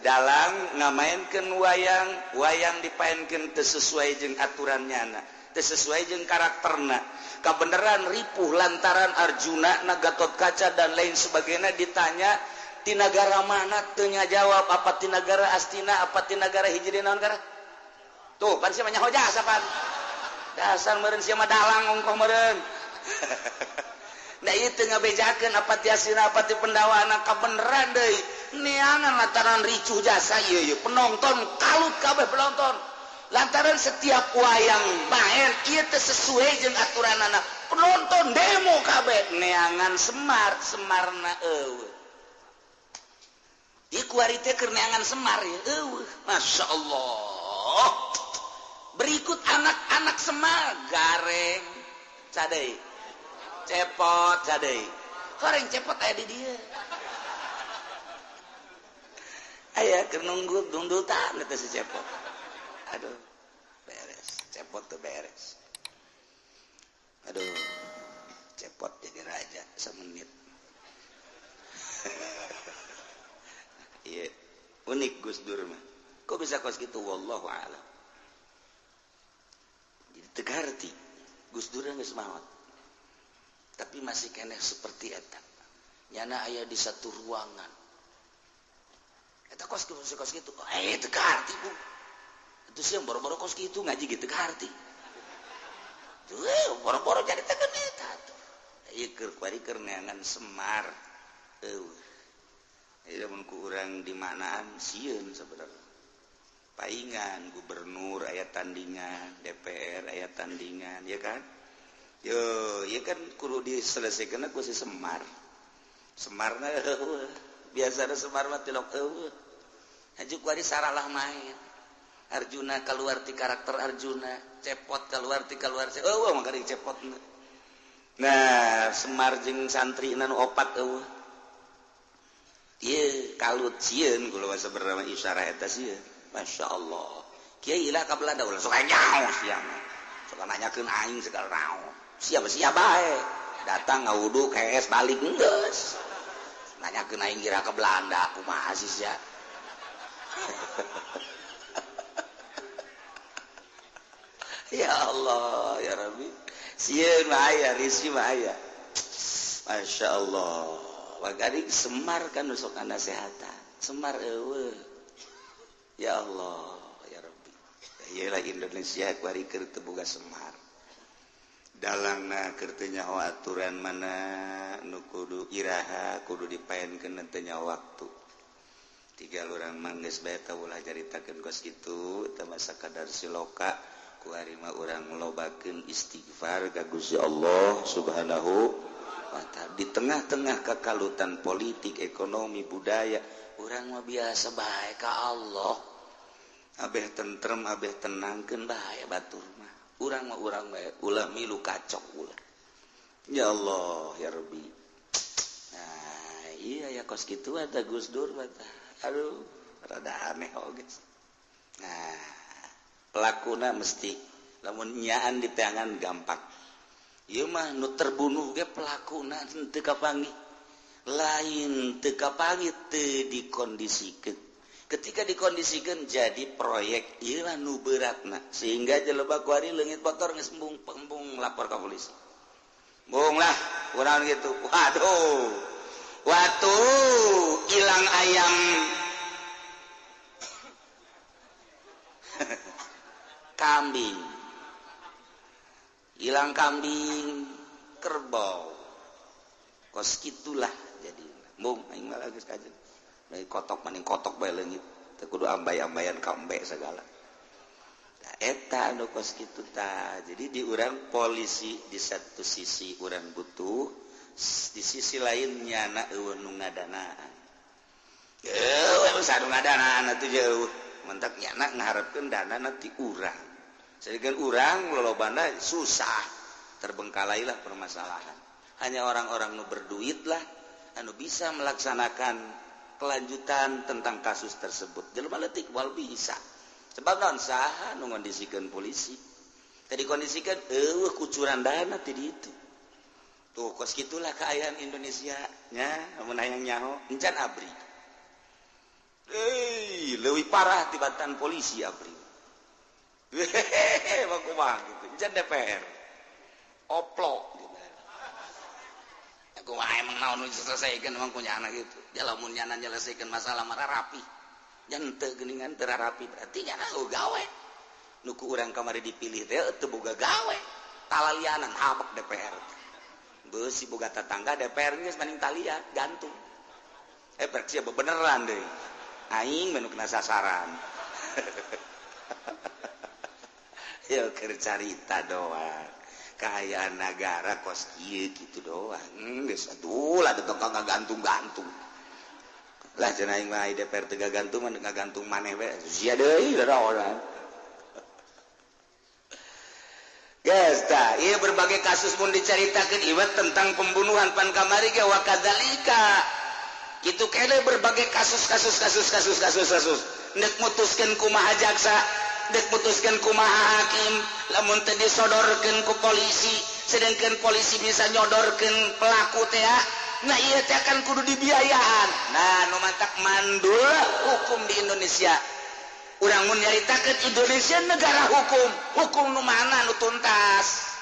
A: Dalang ngamaenkeun wayang, wayang dipaenkeun teu sesuai jeung aturan nyana, teu sesuai jeung karakterna. Kabeneran ripuh lantaran Arjuna na Gatotkaca dan lain sebagainya ditanya ti nagara mana teu nyajawab, apa ti nagara Astina, apa ti nagara hiji deui naon gara? Tuh, pan sia mah nyaho jasa pan. Dasar meureun sia mah dalang ongkoh meureun. Nah ieu teu ngabejakeun apa ti Astina, apa ti Pendawana, kabeneran deui. Neangan lantaran ricuh jasa ieu ieu penonton kalut kabeh penonton. Lantaran setiap wayang main ieu teu sesuai jeung aturanana. Penonton demo kabeh neangan Semar, Semarna eueuh. Ieu kuari teh keur neangan Semar ieu eueuh. Masya Allah. Berikut anak-anak Semar gareng cadei. Cepot cadei. Goreng cepot aya di dieu. Aya keur nunggu dundutan eta si cepot. Aduh, beres. Cepot tuh beres. Aduh, cepot jadi raja semenit. Iya, unik Gus Dur mah. Kok bisa kos gitu? Wallahu a'lam. Jadi tegarti Gus Dur geus maot. Tapi masih keneh seperti eta. Nyana aya di satu ruangan. Eta kos gitu, kos gitu. Tegarti bu. Itu sih yang boro-boro kos gitu ngaji gitu tegarti. Tuh, boro-boro jadi tegan eta tuh. Ieu keur kuari keur neangan Semar. Eueuh. Ieu mun ku urang di manaan sieun sebenarnya. Paingan gubernur aya tandingan, DPR aya tandingan, ya kan? Yo, ieu kan kudu diselesaikan ku si Semar. Semarna eueuh. Biasana Semar mah tilok eueuh. Haji kuari saralah main. Arjuna keluar ti karakter Arjuna, cepot keluar ti keluar. Eueuh mah geuning cepot. Nah, Semar jeung santri nu opat eueuh. Ieu kalut sieun kula mah sebenarnya isyarah eta sieun. Masya Allah. Kiai ilah ka Belanda ulah sok nyaho sia mah. Sok nanyakeun aing segala naon. Siapa-siapa bae. Datang ngawudu kees balik geus. Nanyakeun aing gira ke Belanda kumaha sih sia. Ya Allah ya Rabbi. Sieun mah aya, risi mah aya. Masya Allah. Wagaring Semar kan nu sok nasehatan. Semar eueuh. Ya Allah ya Rabbi. Ieu lah Indonesia kuari keur teu boga Semar. Dalangna keur teu nyaho aturan mana nu kudu iraha kudu dipaenkeun teu nyaho waktu. Tiga urang mah geus bae tah ulah caritakeun kos kitu teh mah sakadar siloka kuari mah urang lobakeun istighfar ka Gusti Allah Subhanahu wa ta'ala. Di tengah-tengah kakalutan politik, ekonomi, budaya, urang mah biasa bae ka Allah. Abeh tentrem, abeh tenangkeun bae batur mah. Urang mah urang bae, ulah milu kacok ulah. Ya Allah ya Rabbi. Nah, iya ya kos kitu eta Gus Dur mah. Aduh, rada aneh oge. Nah, pelakuna mesti lamun nyaan di tangan gampang. Ieu mah nu terbunuh ge pelakuna teu kapanggih. Lain teu kapanggih teu dikondisikeun. Ketika dikondisikeun jadi proyek ieu mah nu beratna sehingga jelema kuari leungit motor geus embung lapor ka polisi. Embung lah urang gitu. Waduh. Waktu hilang ayam kambing, hilang kambing kerbau, kos gitulah jadi. Mung aing mah geus kajen. Dari kotok maning kotok bae leungit, teu kudu ambay-ambayan kambe segala. Tah eta anu kos kitu tah. Jadi di urang polisi di satu sisi urang butuh, di sisi lain nyana eueuh nu ngadanaan. Eueuh usah nu ngadanaan atuh jauh. Mentak nyana ngaharepkeun danana ti urang. Sedengkeun urang lolobana susah, terbengkalailah permasalahan. Hanya orang-orang nu berduit lah anu bisa melaksanakan kelanjutan tentang kasus tersebut. Jelema leutik wal bisa. Sebab naon saha nu ngondisikeun polisi. Teu dikondisikeun eueuh kucuran dana ti ditu. Tuh kos gitulah keayaan Indonesia nya mun hayang nyaho encan abri. Euy, leuwih parah tibatan polisi abri. Hehehe, mah kumaha gitu. Encan DPR. Oplok gitu. Kumaha emang naon nu diselesaikan emang punya anak gitu. Ya lamun nyana nyelesaikan masalah mah rapi. Nya teu geuningan teu rapi berarti nyana gawe. Nu ku urang kamari dipilih teh teu boga gawe. Talalianan habek DPR. Beusi boga tetangga DPR geus maning talia gantung. Berarti beneran deui. Aing mah nu kena sasaran. Ya keur carita doang. Kaayaan negara kos kieu kitu doang. Geus atuh lah tetangga ngagantung-gantung. Lah cenah aing mah DPR teu gagantung mah ngagantung maneh we. Sia deui orang. Geus tah, ieu berbagai kasus mun dicaritakeun ieu tentang pembunuhan pan kamari ge wa kadzalika. Kitu kene berbagai kasus kasus kasus kasus kasus kasus. Nek mutuskeun kumaha jaksa, nek mutuskeun kumaha hakim, lamun teu disodorkeun ku polisi, sedangkan polisi bisa nyodorkeun pelaku teh, nah ieu teh kan kudu dibiayaan. Nah, nu mantak mandul hukum di Indonesia. Urang mun nyaritakeun Indonesia negara hukum, hukum nu mana nu tuntas.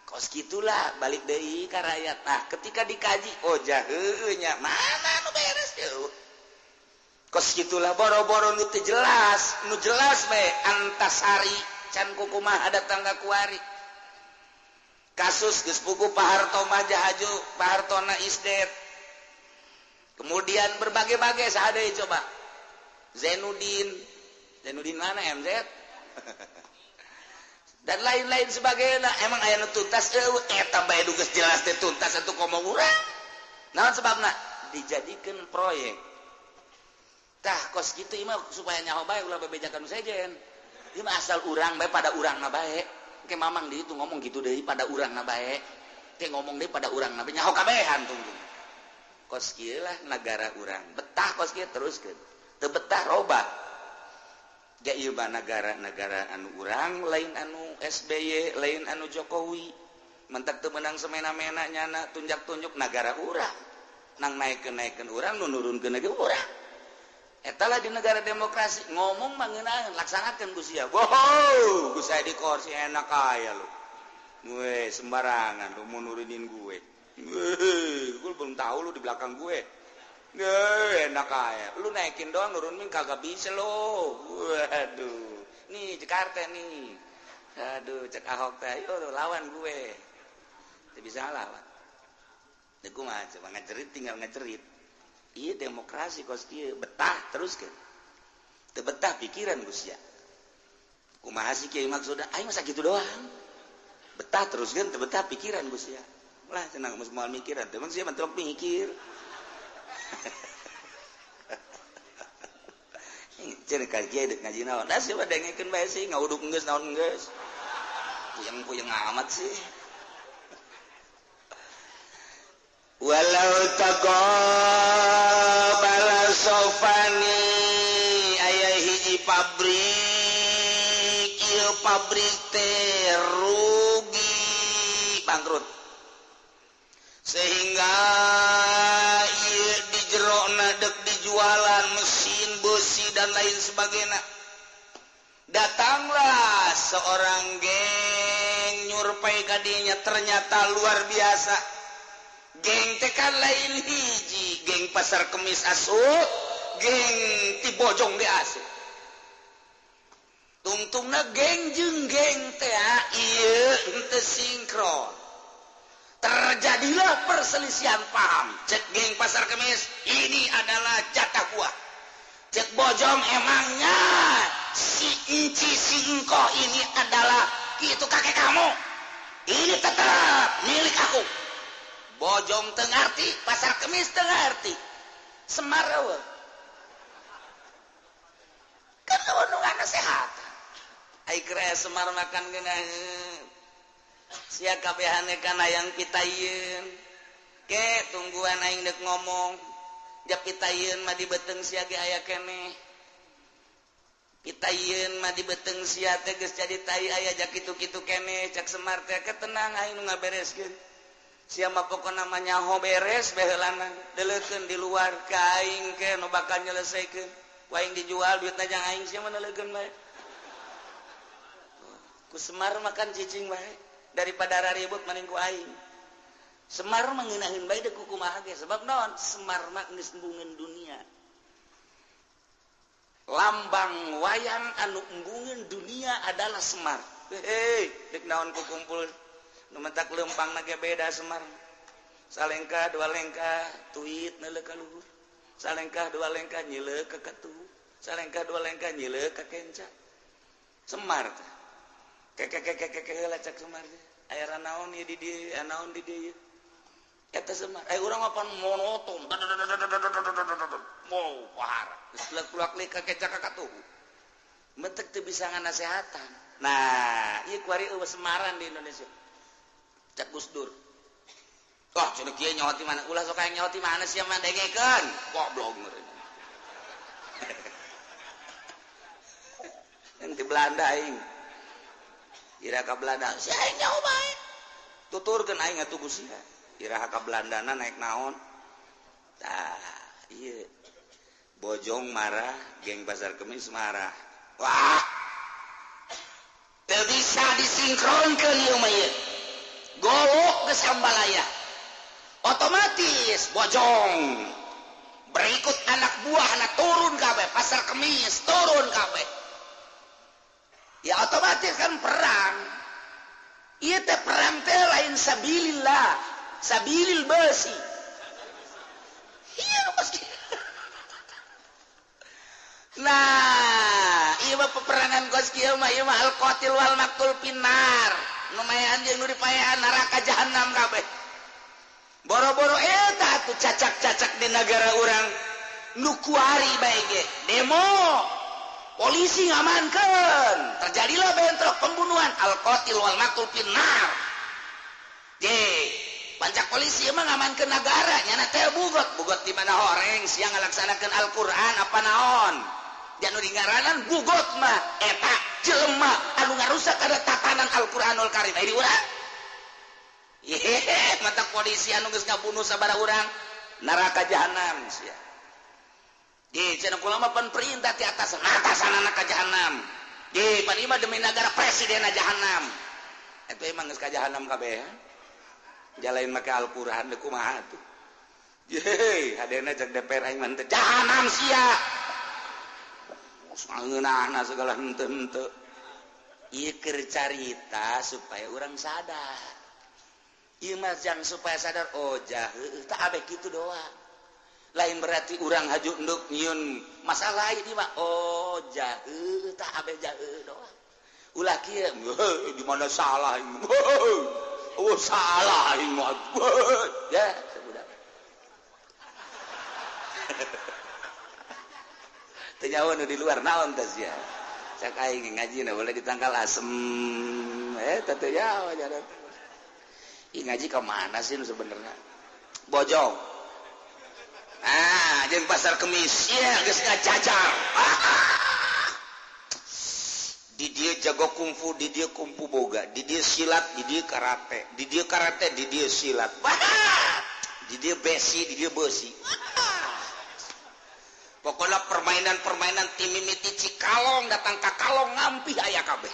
A: Kos gitulah balik deui ka rakyat. Nah, ketika dikaji, oh jaheueuh nya mana nu beres jauh. Kos gitulah boro-boro nu teu jelas, nu jelas bae Antasari can kukumaha datang ka kuari. Kasus geus puguh Pak Harto mah jahaju, Pak Hartona is dead. Kemudian berbagai-bagai saha deui coba. Zainuddin, Zainuddin mana MZ? Dan lain-lain sebagainya. Emang aya nu tuntas eueuh eta bae nu geus jelas teh tuntas atuh komo urang. Naon sebabna? Dijadikeun proyek. Tah kos kitu ieu mah supaya nyaho bae ulah bebejakan nu sejen. Ieu mah asal urang bae pada urangna bae. Ke mamang di itu ngomong gitu deui pada urangna bae. Ke ngomong deui pada urangna bae nyaho kabehan tungtung. Kos kieu lah nagara urang. Betah kos kieu teruskeun. Teu betah robah. Ja ieu mah nagara-nagara anu urang lain anu SBY, lain anu Jokowi. Mentak teu meunang semena-mena nyana tunjak-tunjuk nagara urang. Nang naikkeun-naikkeun urang, nu nurunkeun ge urang. Eta lah di negara demokrasi, ngomong mah ngeunaheun, laksanakeun ku sia. Wow, ku saya di kursi enak aya lu. Gue sembarangan lu mau nurunin gue. Gue belum tahu lu di belakang gue. Gue enak aya. Lu naikin doang, nurunin kagak bisa lo. Waduh. Nih Jakarta nih. Aduh, cek Ahok teh, ayo lawan gue. Teu bisa lawan. Deku mah coba ngecerit, tinggal ngecerit. Iya demokrasi kos kieu, betah terus kan. Teu betah pikiran geus sia. Kumaha sih kieu maksudna? Aing masa kitu doang. Betah terus kan, teu betah pikiran geus sia. Lah cenah geus moal mikiran, teu emang sia mah teu mikir. Cenah ka kieu deuk ngaji naon? Da sia mah dengekeun bae sih, ngauduk geus naon geus. Puyeng-puyeng amat sih. Walau taqabbala sofani aya hiji pabrik, ieu pabrik teh rugi bangkrut, sehingga ieu di jerona dek dijualan mesin besi dan lain sebagainya. Datanglah seorang geng nyurpai kadinya, ternyata luar biasa. Geng teh kan lain hiji, geng Pasar Kemis asup, geng ti Bojong ge asup. Tungtungna geng jeung geng teh ieu henteu sinkron. Terjadilah perselisihan paham. Cek geng Pasar Kemis, ini adalah jatah gua. Cek Bojong, emangnya si Enci si Engko ini adalah itu kakek kamu. Ini tetap milik aku. Bojong teu ngarti, Pasar Kemis teu ngarti. Semar eueuh. Kan eueuh nu nganasehat. Ai keur aya Semar makan geunaheun. Sia kabehane kana hayang pitayeun. Ke tungguan aing deuk ngomong. Ja pitayeun mah di beuteung sia ge aya keneh. Pitayeun mah di beuteung sia teh geus jadi tai aya ja kitu-kitu keneh. Cak Semar teh ke tenang aing nu ngabereskeun. Sia mah pokona mah nyaho beres baheulana, deleukeun di luar ka aing ke nu bakal nyelesaikeun. Ku aing dijual duitna jang aing sia mah neleukeun bae. Ku Semar makan cicing bae daripada raribut mending ku aing. Semar mah ngeunaheun bae deuk kumaha ge, sebab naon? Semar mah geus embungeun dunia. Lambang wayang anu embungeun dunia adalah Semar. Hei, deuk naon ku kumpul nu mentak lempang na ge beda Semar. Salengkah dua lengkah tuit neuleuh ka luhur. Salengkah dua lengkah nyileuk ka katuhu. Salengkah dua lengkah nyileuk ka kenca. Semar teh. Kekekekekeke heula cak Semar teh. Aya naon ieu di dieu, aya naon di dieu. Eta Semar. Ai urang mah pan monoton. Wow, pahara. Geus leuk-leuk ka kenca ka katuhu. Mentek teu bisa nganasehatan. Nah, ieu kuari eueuh Semaran di Indonesia. Cak Gus Dur. Wah, cenah kieu nyaho ti mana? Ulah sok hayang nyaho ti mana sia mah dengekeun. Goblok meureun. Yang di Belanda aing. Ira ka Belanda, sia aing nyaho bae. Tuturkeun aing atuh ku sia. Ira ka Belandana naik naon? Tah, ieu. Bojong marah, geng Pasar Kemis marah. Wah. Teu bisa disinkronkeun ieu mah ieu. Golok ke sambalaya. Otomatis Bojong berikut anak buah anak turun kabeh, Pasar Kemis turun kabeh. Ya otomatis kan perang. Ieu teh perang teh lain sabilillah, sabilil besi. Iya pasti. Nah, ieu mah peperangan kos kieu mah ieu mah al-qatil wal maqtul finnar. Nu mayan jeung nu dipaehan neraka jahanam kabeh. Boro-boro eta atuh cacak-cacak di negara urang nu kuari bae ge. Demo, polisi ngamankeun, terjadilah bentrok pembunuhan al-qatil wal maqtul finnar. Je, pancak polisi emang ngamankeun negara, nyana teh bugot, bugot di mana horeng sia ngalaksanakeun Al-Qur'an apa naon. Janu di ngaranan bugot mah eta jelema anu ngarusak kada tatanan Al-Qur'anul Karim. Ai di urang. Yehehe, mata polisi anu geus ngabunuh sabaraha urang. Neraka jahanam sia. Di cenah kula mah pan perintah ti atas, atasanana ka jahanam. Di pan ieu mah demi nagara presiden jahanam. Eta emang geus ka jahanam kabeh. Jalain make Al-Qur'an deui kumaha tuh. Yeay, hadena cek DPR aing mah teu jahanam sia. Ngeunahna segala henteu-henteu. Ieu keur carita supaya urang sadar. Ieu mah jang supaya sadar, oh jah heueuh tah abeh kitu doang. Lain berarti urang haju enduk nyieun masalah ieu mah, oh jah heueuh tah abeh jah heueuh doang. Ulah kieu, di mana salah aing. Oh salah aing mah. Ya, sebudak. Teu nyaho nu di luar naon teh sia. Cak aing ngaji na boleh ditangkal asem. Teh teu nyaho jalan. Ih ngaji ka mana sih nu sebenarnya? Bojong. Ah, jeung pasar Kemis. Ieu geus ngajajar. Di dieu jago kungfu, di dieu kungfu boga, di dieu silat, di dieu karate, di dieu karate, di dieu silat. Di dieu besi, di dieu besi. Pokoknya permainan-permainan tim mimiti Cikalong datang ka Kalong ngampih aya kabeh.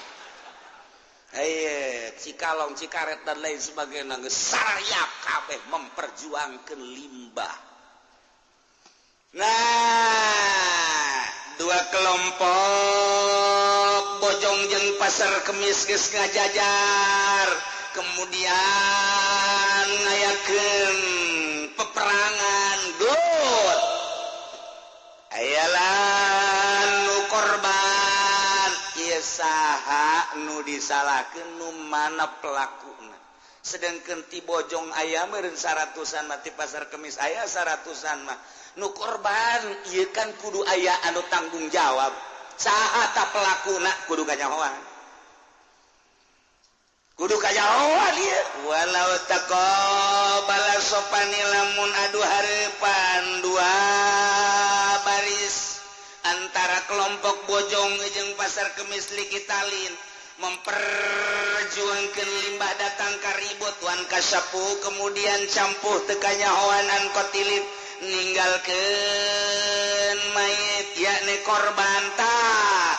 A: Cikalong, Cikaret dan lain sebagainya geus sarayap kabeh memperjuangkeun limbah. Nah, dua kelompok Bojong jeung Pasar Kemis geus ngajajar, kemudian ngayakeun peperangan gelut. Ayalah nu korban ieu saha nu disalahkeun nu mana pelakuna. Sedangkan ti Bojong aya meureun 100-an mah, ti Pasar Kemis aya 100-an mah. Nu korban ieu kan kudu aya anu tanggung jawab. Saha ta pelakuna kudu kanyahoan. Kudu kanyahoan ieu. Walau taqabala sopani lamun adu hareupan dua baris antara kelompok Bojong jeung Pasar Kemis likitalin memperjuangkeun limbah datang ka ribut wan kasapu kemudian campuh teu kanyahoan an kotilin ninggalkeun mayit yakni korban tah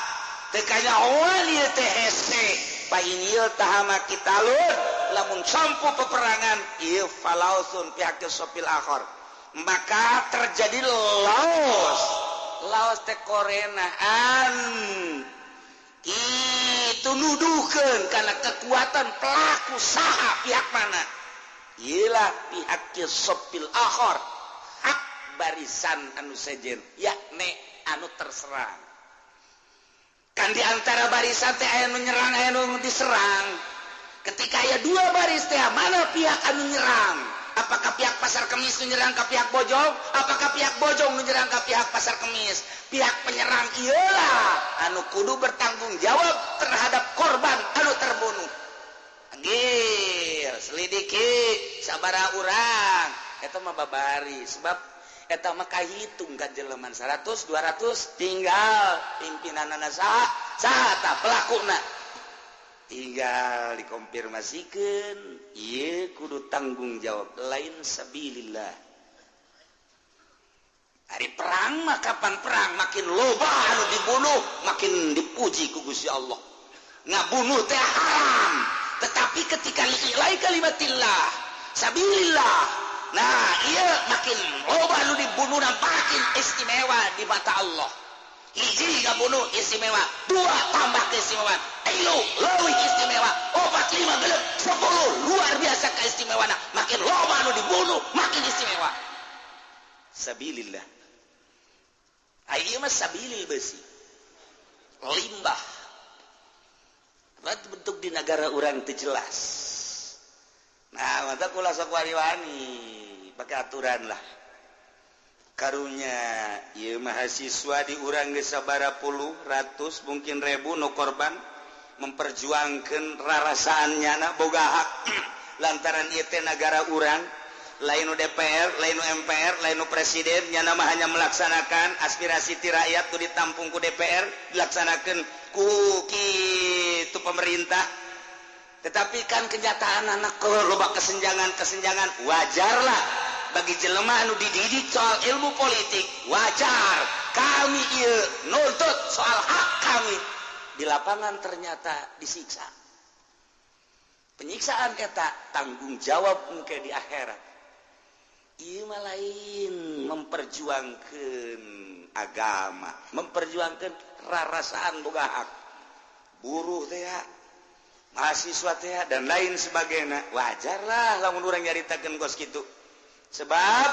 A: teu kanyahoan ieu teh hese painil tahama kitalun lamun campuh peperangan ieu falausun pihak sopil akhor maka terjadi laos laos teh korenaan itu nuduhkeun karena kekuatan pelaku saha pihak mana ialah pihak sopil akhor hak barisan anu sejen yakni anu terserang kan di antara barisan teh aya nu nyerang aya nu diserang. Ketika aya dua baris teh mana pihak anu nyerang? Apakah pihak Pasar Kemis nu nyerang ka pihak Bojong? Apakah pihak Bojong nu nyerang ka pihak Pasar Kemis? Pihak penyerang iyalah anu kudu bertanggung jawab terhadap korban anu terbunuh. Anggir selidiki sabaraha urang eta mah babari sebab eta mah kahitung ka jeleman 100 200 tinggal pimpinanana saha saha tah pelakuna tinggal dikonfirmasikeun ieu kudu tanggung jawab lain sabilillah. Hari perang mah kapan perang makin loba anu dibunuh makin dipuji ku Gusti Allah. Ngabunuh teh haram tetapi ketika li'ilai kalimatillah sabilillah nah iya makin loba anu dibunuh makin istimewa di mata Allah. Hiji ngabunuh istimewa, dua tambah keistimewaan, tilu leuwih istimewa, opat lima genep 10 luar biasa keistimewaanna. Makin loba anu dibunuh makin istimewa. Sabilillah. Ieu mah sabilil besi. Limbah. Rat bentuk di negara urang teu jelas. Nah, mata kula sok wani-wani pakai aturan lah. Karunya ieu mahasiswa di urang geus sabaraha puluh ratus mungkin ribu nu korban memperjuangkeun rarasaan nyana boga hak lantaran ieu teh nagara urang lain nu DPR, lain nu MPR, lain nu presiden nyana mah hanya melaksanakan aspirasi ti rakyat nu ditampung ku DPR dilaksanakeun ku kitu pemerintah. Tetapi kan kenyataan anak loba kesenjangan-kesenjangan wajarlah Bagi jelema anu dididik soal ilmu politik, wajar kami ieu nuntut soal hak kami. Di lapangan ternyata disiksa. Penyiksaan eta tanggung jawab mungkin di akhirat. Ieu mah lain memperjuangkan agama, memperjuangkan rarasaan boga hak. Buruh teh, mahasiswa teh, dan lain sebagainya. Wajarlah lamun urang nyaritakeun kos kitu. Sebab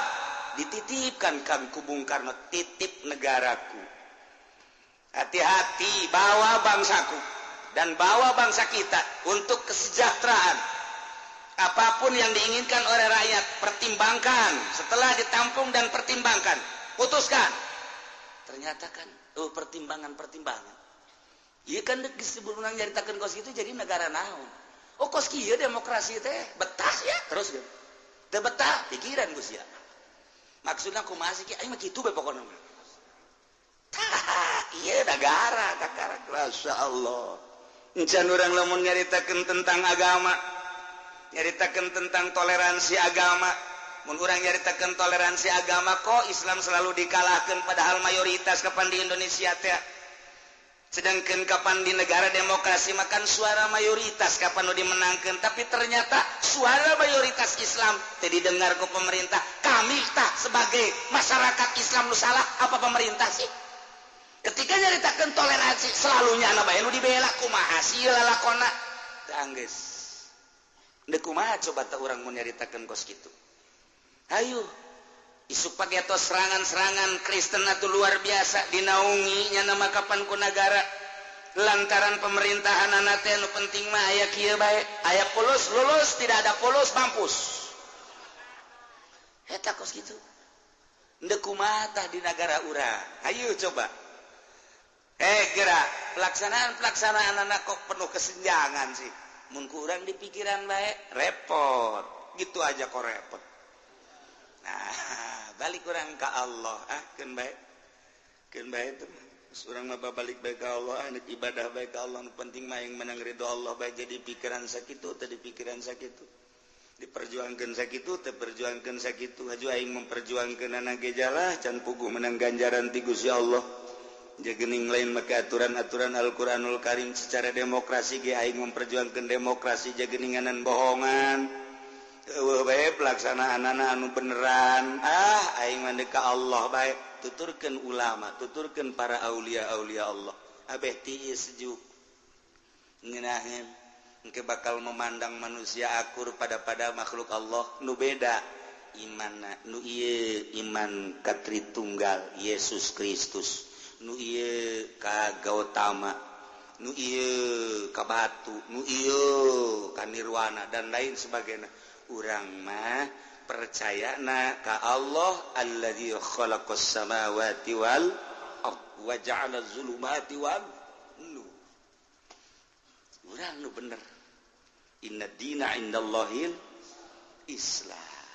A: dititipkan kan ku Bung Karno, titip negaraku. Hati-hati, bawa bangsaku dan bawa bangsa kita untuk kesejahteraan. Apapun yang diinginkan oleh rakyat, pertimbangkan. Setelah ditampung dan pertimbangkan, putuskan. Ternyata kan, oh, pertimbangan-pertimbangan. Iya kan, sebelum nyaritakeun kos itu jadi negara naon. Oh, kos kieu demokrasi teh betah ya terus gitu. Teu betah pikiran Gus ya. Maksudnya kumaha sih, aing mah kitu bae pokona mah. Tah, iya negara kakarak, Masya Allah. Encan urang lamun nyaritakeun tentang agama, nyaritakeun tentang toleransi agama. Mun urang nyaritakeun toleransi agama, kok Islam selalu dikalahkan, padahal mayoritas kapan di Indonesia teh. Sedangkan kapan di negara demokrasi makan suara mayoritas kapan nu dimenangkan, tapi ternyata suara mayoritas Islam teu didengar ku pemerintah. Kami tak sebagai masyarakat Islam nu salah apa pemerintah sih? Ketika nyaritakeun toleransi, selalunya anak bae nu dibela. Kumaha sih lalakona? Teu anggeus. Deuk kumaha coba teh urang mun nyaritakeun kos kitu? Hayu isuk pageto serangan-serangan Kristen atau luar biasa dinaungi nya nama kapan ku negara, lantaran pemerintahan anak teh nu penting mah aya kieu bae, aya polos lulus, tidak ada polos mampus. Eta kos kitu. Ndek kumaha tah di negara urang? Ayo coba, eh, gerak pelaksanaan pelaksanaan anak kok penuh kesenjangan sih. Mun ku urang di pikiran bae repot gitu aja kok repot. Nah, balik urang ke Allah, ah, keun bae, keun bae itu. Urang mah balik bae ka Allah, ah, ibadah bae ka Allah. Nu penting mah yang menang ridho Allah bae. Jadi pikiran sakitu tadi, pikiran sakitu diperjuangkan sakitu, terperjuangkan sakitu. Haju aing memperjuangkan anak gejalah can puguh menang ganjaran ti Gusti Allah. Jagening lain make aturan-aturan Al-Qur'anul Karim. Secara demokrasi ge aing memperjuangkan demokrasi, jageninganan bohongan. Eueuh bae pelaksanaan anak anu beneran. Ah, aing mah ka Allah bae. Tuturkeun ulama, tuturkeun para aulia-aulia Allah, abeh tiis sejuk ngeunaheun. Engke bakal memandang manusia akur pada pada makhluk Allah nu beda iman. Nu ieu iman ka Tritunggal Yesus Kristus, nu ieu ka Gautama, nu ieu ka batu, nu ieu ka nirwana, dan lain sebagainya. Urang mah percaya na ka Allah alladzi khalaqas samawati wal ard wa ja'ala zulumati wan nur. Urang nu bener. Inna dina indallahil Islam.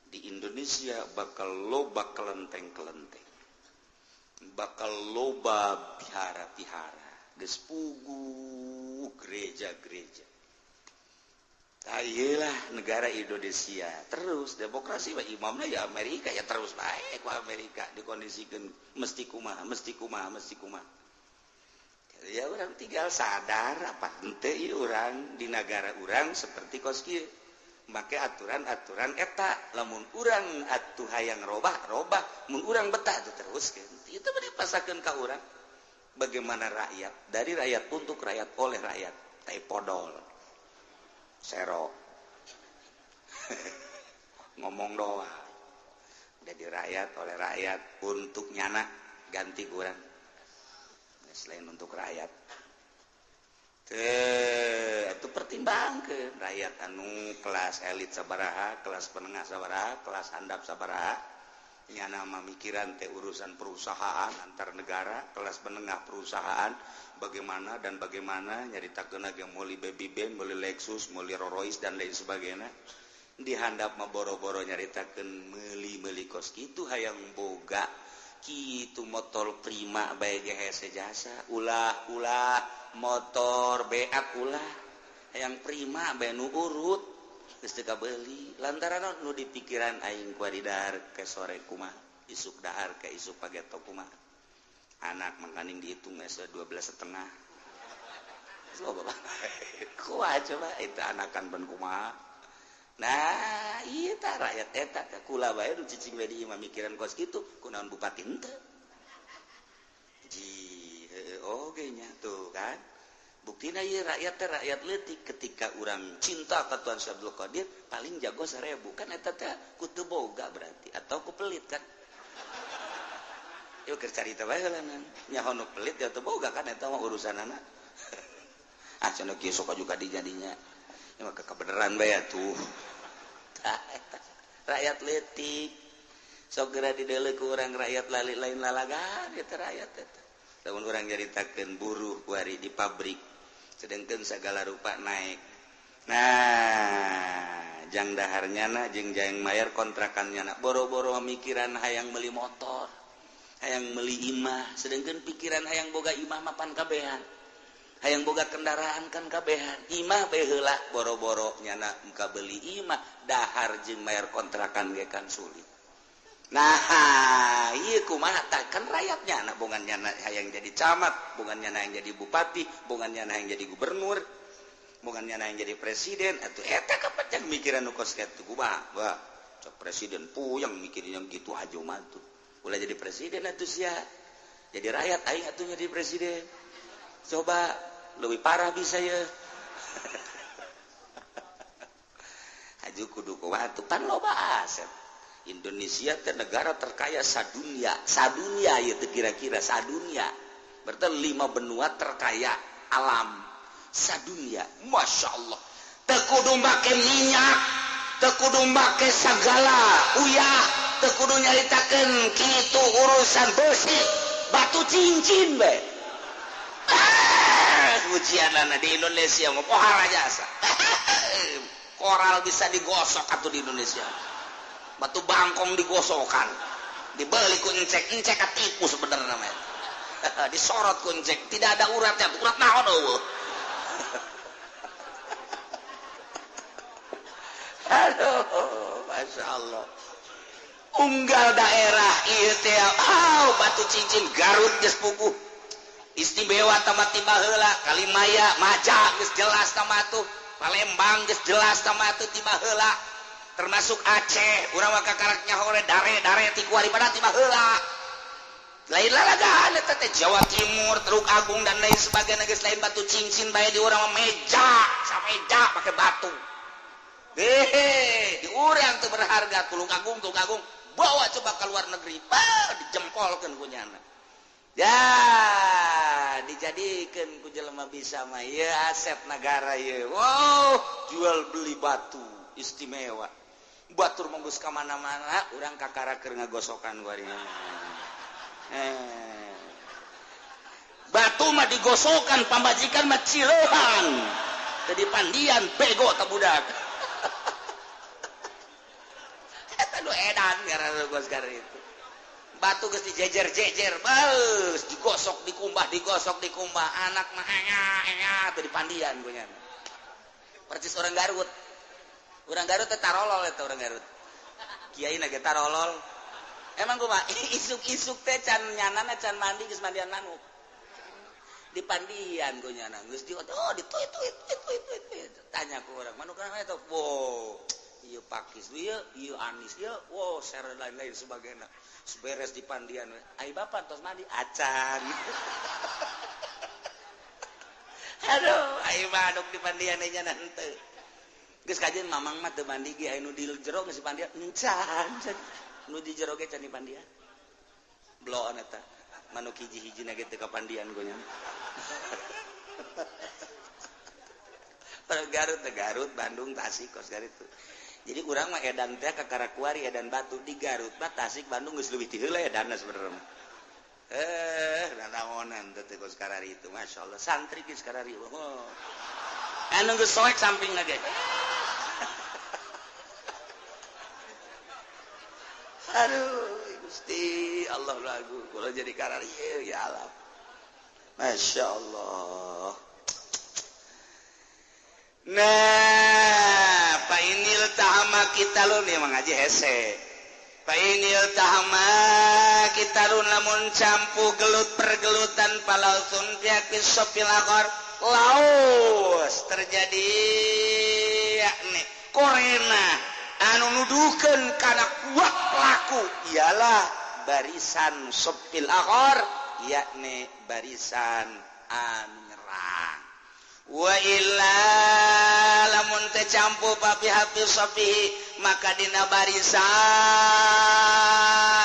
A: Di Indonesia bakal loba kelenteng-kelenteng, bakal loba pihara-pihara, geus puguh gereja-gereja. Ayolah, negara Indonesia terus demokrasi mah imamnya ya Amerika, ya terus baik ku Amerika dikondisikan mesti kumaha, mesti kumaha, mesti kumaha. Ya urang tinggal sadar apa ente urang di negara urang seperti kos kieu make aturan-aturan eta. Lamun urang atuh hayang robah, robah. Mun urang betah tuh terus itu dipasakeun ka urang. Bagaimana rakyat, dari rakyat, untuk rakyat, oleh rakyat. Tai podol sero ngomong doang. Jadi rakyat, oleh rakyat, untuk nyana. Ganti kurang selain untuk rakyat. Teh, itu pertimbangkan rakyat anu kelas elit sabaraha, kelas penengah sabaraha, kelas handap sabaraha. Nyana memikiran teh urusan perusahaan antar negara, kelas menengah perusahaan bagaimana dan bagaimana, nyaritakeun ge meuli baby band, meuli Lexus, meuli Rolls Royce, dan lain sebagainya. Dihandap mah boro-boro nyaritakeun meuli-meuli kos kitu, hayang boga kitu motor prima bae ge hese jasa. Ulah, ulah motor beak, ulah, hayang prima bae nu urut. Geus teu kabeuli lantaran nu di pikiran aing kuari dahar ke sore kumaha, isuk dahar ke isuk pageto kumaha. Anak mangkaning dihitung geus 12,5. Loba kumaha coba itu anakan ban kumaha. Nah, ieu tah rakyat eta ka kula bae nu cicing we di imah mikiran kos kitu, kunaon bupati henteu. Ji, heueuh oge nya tuh kan. Buktina ieu rakyat teh rakyat leutik ketika urang cinta ka Tuan Syekh Abdul Qadir paling jago 1000 kan eta teh ku teu boga berarti atau ku pelit kan. Yuk keur carita bae heula nyaho nu pelit ya teu boga kan eta mah urusanana. Ah cenah kieu sok juga dijadinya. Ya mah kebenaran bae atuh. Tah eta rakyat leutik sok geura dideuleu ku urang rakyat lain lalagan eta rakyat eta. Lamun urang nyaritakeun buruh kuari di pabrik sedangkan segala rupa naik. Nah, jang daharnya na jeung jang mayar kontrakannya na boro-boro mikiran hayang beli motor, hayang beli imah, sedangkan pikiran hayang boga imah mapan kabehan. Hayang boga kendaraan kan kabehan. Imah bae heula boro-boro nyana muka beli imah, dahar jeung mayar kontrakan ge kan sulit. Nah, ieu kumaha tah kan rakyatnya anak bongan nyana hayang jadi camat, bongan nyana yang jadi bupati, bongan nyana yang jadi gubernur, bongan nyana yang jadi presiden, atuh eta kapan mikiran nu kos kitu kumaha? Wah, cok presiden puyeng mikirin yang gitu aja mah tuh. Ulah jadi presiden atuh sia. Jadi rakyat aing atuh jadi presiden. Coba lebih parah bisa ya. Aju kudu kumaha tuh pan loba aset. Indonesia teh negara terkaya sadunia, sadunia ya teh kira-kira sadunia. Berarti 5 benua terkaya alam sadunia. Masya Allah. Teu kudu make minyak, teu kudu make sagala uyah, teu kudu nyaritakeun kitu urusan besi, batu cincin bae. Ujianana di Indonesia mah pohara jasa. Koral bisa digosok atuh di Indonesia. Batu bangkong digosokan, dibeli ku encek, encek ketipu sebenarnya namanya. Disorot ku encek, tidak ada uratnya, urat naon eueuh. Aduh, Masya Allah. Unggal daerah ieu teh, oh, batu cincin Garut geus puguh. Istimewa tamat tiba heula, Kalimaya, Maja geus jelas tamat tuh, Palembang geus jelas tamat tuh tiba heula. Termasuk Aceh, urang mah kakarak nyaho dare-dare ti kuari pada tiba heula. Lain lalagaan eta teh Jawa Timur, Teluk Agung dan lain sebagainya geus lain batu cincin bae di urang mah meja, sameja make batu. Hehe, di urang teu berharga Tulung Agung, Tulung Agung bawa coba ke luar negeri, bah dijempolkeun ku nyana. Ya, dijadikeun ku jelema bisa mah ieu aset negara ieu. Wow, jual beli batu istimewa. Batur menggus ka mana-mana, urang kakara keur ngagosokan warina. Batu mah digosokan, pamajikan mah cileuhan. Jadi pandian bego ta budak. Eta nu edan ngaranna gos itu. Batu geus dijejer-jejer, beus digosok dikumbah, digosok dikumbah, anak mah enya-enya teu dipandian ku nya. Percis orang Garut. Orang Garut teh tarolol eta orang Garut. Kiai na ge tarolol. Emang kumaha isuk-isuk teh can nyanana can mandi geus mandian manuk. Dipandian ku nyana geus di oh dituit tuit tuit tuit tuit. Tanya ku urang, manuk kana eta? Wow, ieu pakis ieu, ieu anis ieu, wow, share lain-lain sebagainya. Beres dipandian. Ai bapak tos mandi acan. Aduh, ai manuk dipandian nya henteu. Geus kajian mamang mah teu mandi ge aya nu di jero geus dipandian encan. Nu di jero ge can dipandian. Bloon eta. Manuk hiji-hijina ge teu kapandian ku nya. Garut, Garut, Bandung, Tasik kos garitu. Jadi urang mah edan teh ka Karakuari edan batu di Garut mah Tasik Bandung geus leuwih ti heula edanna sebenarnya mah. Nanaonan teh kos karari itu masyaallah santri geus karari. Oh. Anu geus soek sampingna ge. Aduh, Gusti Allah lagu kalau jadi karari ya Allah. Masya Allah. Nah, fa ini iltahama qitalun, ieu mah ngaji hese. Fa in iltahama qitalun, lamun campuh gelut pergelutan, falausun pihak sofil akhar, laos terjadi yakni korena anu nuduhkeun kana kuat pelaku ialah barisan sofil akhar, yakni barisan anu nyerang. Wa illa, lamun teu campuh, pihak sofihi, maka dina barisan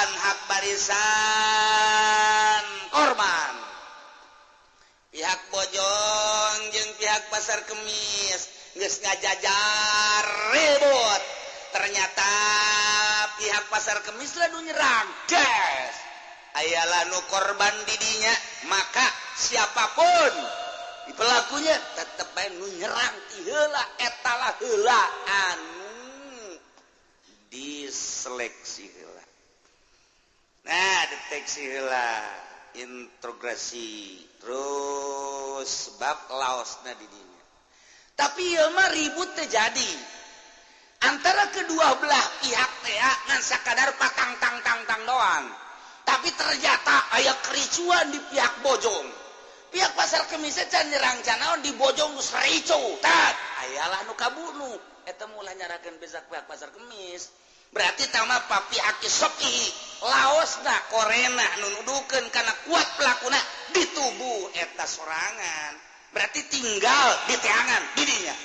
A: hak barisan korban, pihak Bojong jeung pihak Pasar Kemis geus ngajajar ribut, ternyata pihak Pasar Kemis lah nu nyerang, gas ayalah nu korban didinya, maka siapapun di pelakunya tetep bae nu nyerang ti heula eta lah heula anu diseleksi heula. Nah, deteksi heula, interogasi terus bab laosna di dinya. Tapi ieu mah ribut terjadi antara kedua belah pihak teh ngan sakadar patang tang tang tang doang, tapi ternyata aya kericuan di pihak Bojong. Pihak Pasar Kemis can nyerang can naon, di Bojong geus ricuh, tat ayalah nu kabunuh. Eta mulah nyarakeun pihak pihak Pasar Kemis, berarti tama pihak sopi laosna korena nu nuduhkeun kana kuat pelakuna di tubuh eta sorangan, berarti tinggal di teangan didinya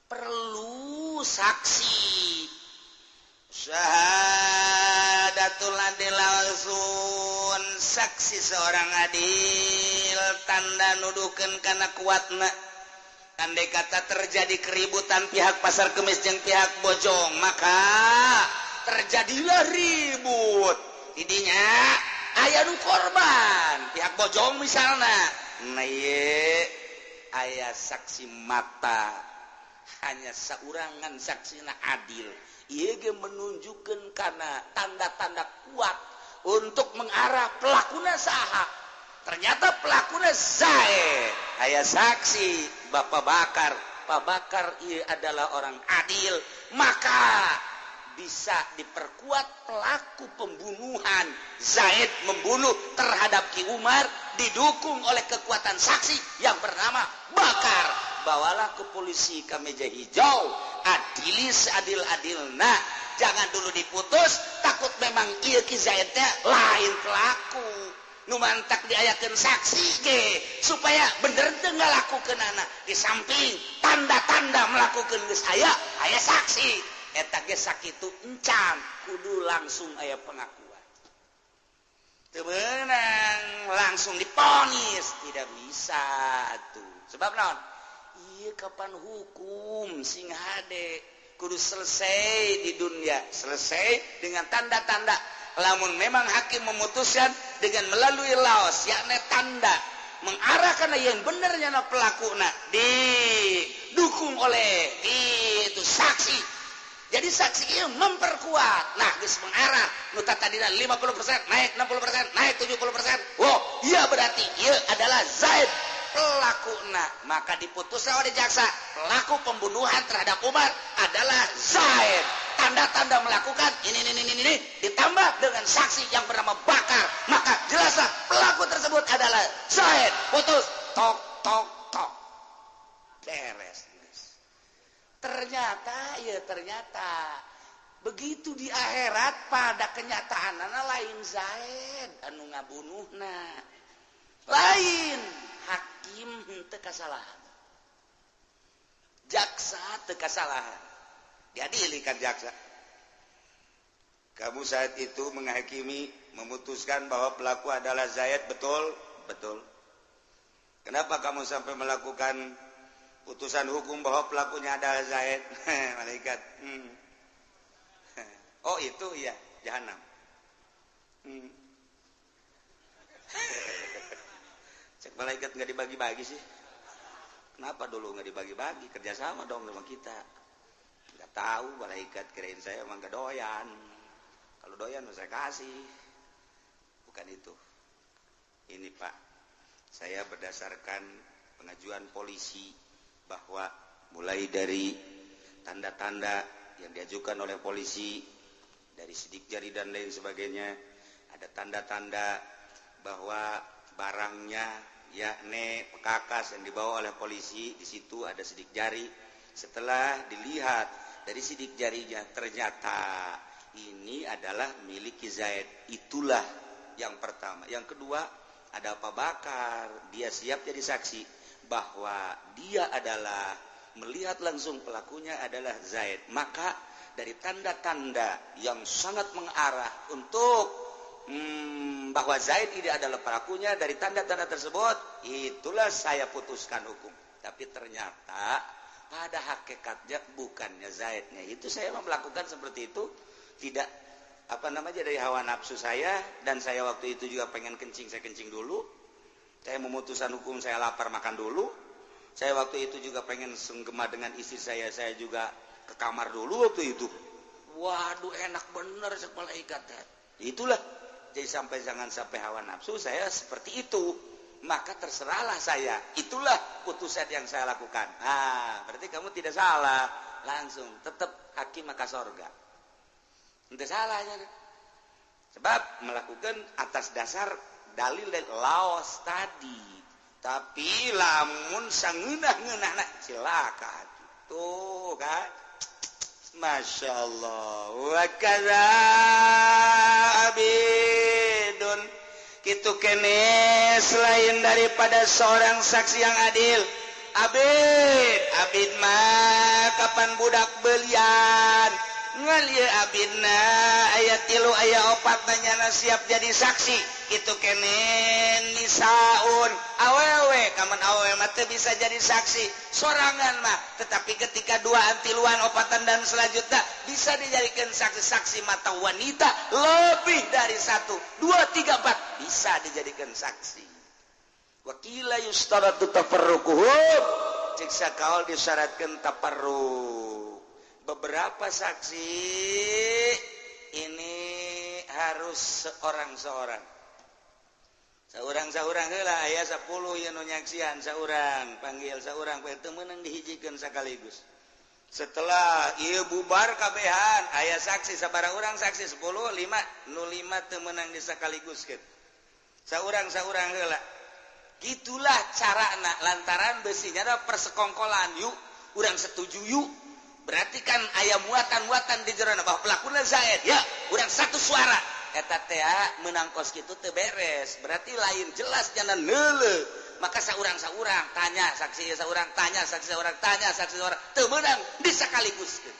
A: perlu saksi syahadatul adil, langsung saksi seorang adil, tanda nuduhkeun kana kuatna. Andai kata terjadi keributan pihak Pasar Kemis jeung pihak Bojong, maka terjadilah ribut didinya, aya nu korban pihak Bojong misalnya. Nah, ieu aya saksi mata hanya saurangan, saksina adil, ieu ge menunjukkan karena tanda-tanda kuat untuk mengarah pelakuna saha. Ternyata pelakuna Zaid, aya saksi Bapak Bakar. Pak Bakar ia adalah orang adil, maka bisa diperkuat pelaku pembunuhan Zaid membunuh terhadap Ki Umar didukung oleh kekuatan saksi yang bernama Bakar. Bawalah ke polisi, ke meja hijau, adili seadil-adilna, jangan dulu diputus, takut memang iya Ki Zaidnya lain pelaku. Nu mantak diayakeun saksi ge supaya bener teu ngalakukeun anak. Di samping tanda-tanda melakukan geus aya, aya saksi eta ge sakitu encan kudu langsung aya pengakuan. Teu meunang langsung diponis, tidak bisa tuh. Sebab naon? Iya, kapan hukum sing hade kudu selesai di dunia, selesai dengan tanda-tanda. Lamun memang hakim memutuskan dengan melalui laos, yakni tanda mengarahkan yang benernya na pelakuna didukung oleh itu saksi, jadi saksi itu memperkuat. Nah, geus mengarah nu tadina 50% naik 60%, naik 70%. Wow, iya, berarti iya adalah Zaid pelakuna, maka diputuskan oleh jaksa pelaku pembunuhan terhadap Umar adalah Zaid. Tanda-tanda melakukan ini ditambah dengan saksi yang bernama Bakar, maka jelaslah pelaku tersebut adalah Zaid. Putus, tok tok tok, beres. Ternyata ya, ternyata begitu di akhirat pada kenyataan lain Zaid anu ngabunuhna, lain hakim henteu kasalahan, jaksa teu kasalahan. Diadili kan jaksa, kamu saat itu menghakimi, memutuskan bahwa pelaku adalah Zaid, betul? Betul. Kenapa kamu sampai melakukan putusan hukum bahwa pelakunya adalah Zaid? Malaikat. Oh, itu iya, jahanam. Cek malaikat, nggak dibagi-bagi sih. Kenapa dulu nggak dibagi-bagi? Kerjasama dong sama kita. Nggak tahu malaikat, kirain saya emang gak doyan. Kalau doyan saya kasih. Bukan itu. Ini Pak, saya berdasarkan pengajuan polisi bahwa mulai dari tanda-tanda yang diajukan oleh polisi, dari sidik jari dan lain sebagainya, ada tanda-tanda bahwa barangnya yakni pekakas yang dibawa oleh polisi, di situ ada sidik jari. Setelah dilihat dari sidik jarinya, ternyata ini adalah milik Zaid. Itulah yang pertama. Yang kedua, ada Pak Bakar, dia siap jadi saksi bahwa dia adalah melihat langsung pelakunya adalah Zaid. Maka dari tanda-tanda yang sangat mengarah untuk bahwa Zaid ini adalah pelakunya, dari tanda-tanda tersebut itulah saya putuskan hukum. Tapi ternyata pada hakikatnya bukannya Zaidnya. Itu saya melakukan seperti itu tidak apa namanya dari hawa nafsu saya, dan saya waktu itu juga pengen kencing, saya kencing dulu. Saya memutuskan hukum, saya lapar makan dulu. Saya waktu itu juga pengen senggema dengan istri saya juga ke kamar dulu waktu itu. Waduh, enak bener cek malaikat. Itulah. Jadi sampai jangan sampai hawa nafsu saya seperti itu, maka terserahlah saya. Itulah putusan yang saya lakukan. Ah, berarti kamu tidak salah. Langsung tetap hakim maka sorga. Tidak salahnya. Sebab melakukan atas dasar dalil dan laos tadi. Tapi lamun sangeunah-ngeunah silakan. Tuh kan. Masya Allah. Wa kadza abidun. Kitu kene selain daripada seorang saksi yang adil. Abid, abid mah kapan budak belian. Ngal ieu abidna aya 3 aya 4 nanyana siap jadi saksi. Kitu kene nisaun awewe, kaman awewe mah teu bisa jadi saksi sorangan mah, tetapi ketika 2 3 4 dan selanjutnya bisa dijadikan saksi-saksi mata wanita lebih dari 1, 2, 3, 4 bisa dijadikan saksi. Wakila yustaratu tafarruquhum, cek sakaol disyaratkeun tafarruq. Beberapa saksi ini harus seorang-seorang. Saurang-saurang heula aya 10 ieu nu nyaksian saurang, panggil saurang poe teu meunang dihijikeun sakaligus. Setelah ieu bubar kabehan aya saksi sabaraha urang saksi 10 5 nu 5 teu meunang disakaliguskeun. Saurang-saurang heula. Gitulah carana lantaran besinya ada persekongkolan yuk, urang setuju yuk. Berarti kan aya muatan-muatan di jerona bahwa pelakuna Zaid ya, urang satu suara. Eta teh menang kos kitu teu beres. Berarti lain jelas jana neuleuh. Maka saurang-saurang tanya saksi saurang, tanya saksi saurang, tanya saksi saurang, teu meunang disakaliguskeun.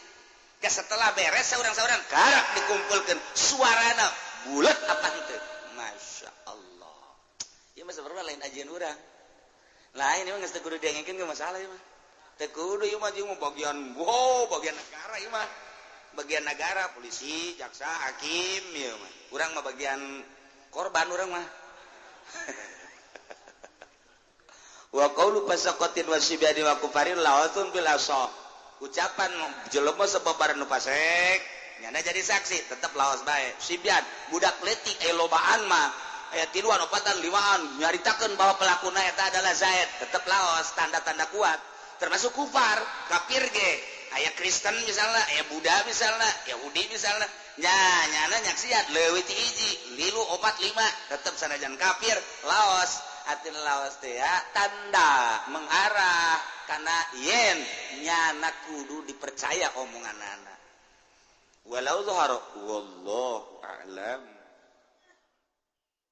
A: Ka setelah beres saurang-saurang karak dikumpulkeun suarana bulet apa henteu. Masya Allah. Ieu mah sebenarnya lain ajian urang. Lain ieu mah geus teu kudu diengkeun ke masalah ieu mah. Teu kudu ieu mah jeung bagian wow, bagian negara ieu mah. Bagian negara, polisi, jaksa, hakim ieu mah. Urang mah bagian korban urang mah. Wa qaulu fasaqatin wasibyani wa kufarin lawatun bil asa. Ucapan jelema sababar nu fasik nyana jadi saksi tetep lawas bae. Sibyan budak leutik aya lobaan mah aya 3 4 5 nyaritakeun bahwa pelakuna eta adalah Zaid, tetep lawas tanda-tanda kuat. Termasuk kufar, kafir ge, aya Kristen misalnya, aya Buddha misalnya, Yahudi misalnya, nya nyana nyaksian leuwih ti hiji, 3 4 5 tetep sanajan kafir laos. Atin laos teh ya, tanda mengarah karena yen nyana kudu dipercaya omonganana. Walau zahara wallahu a'lam.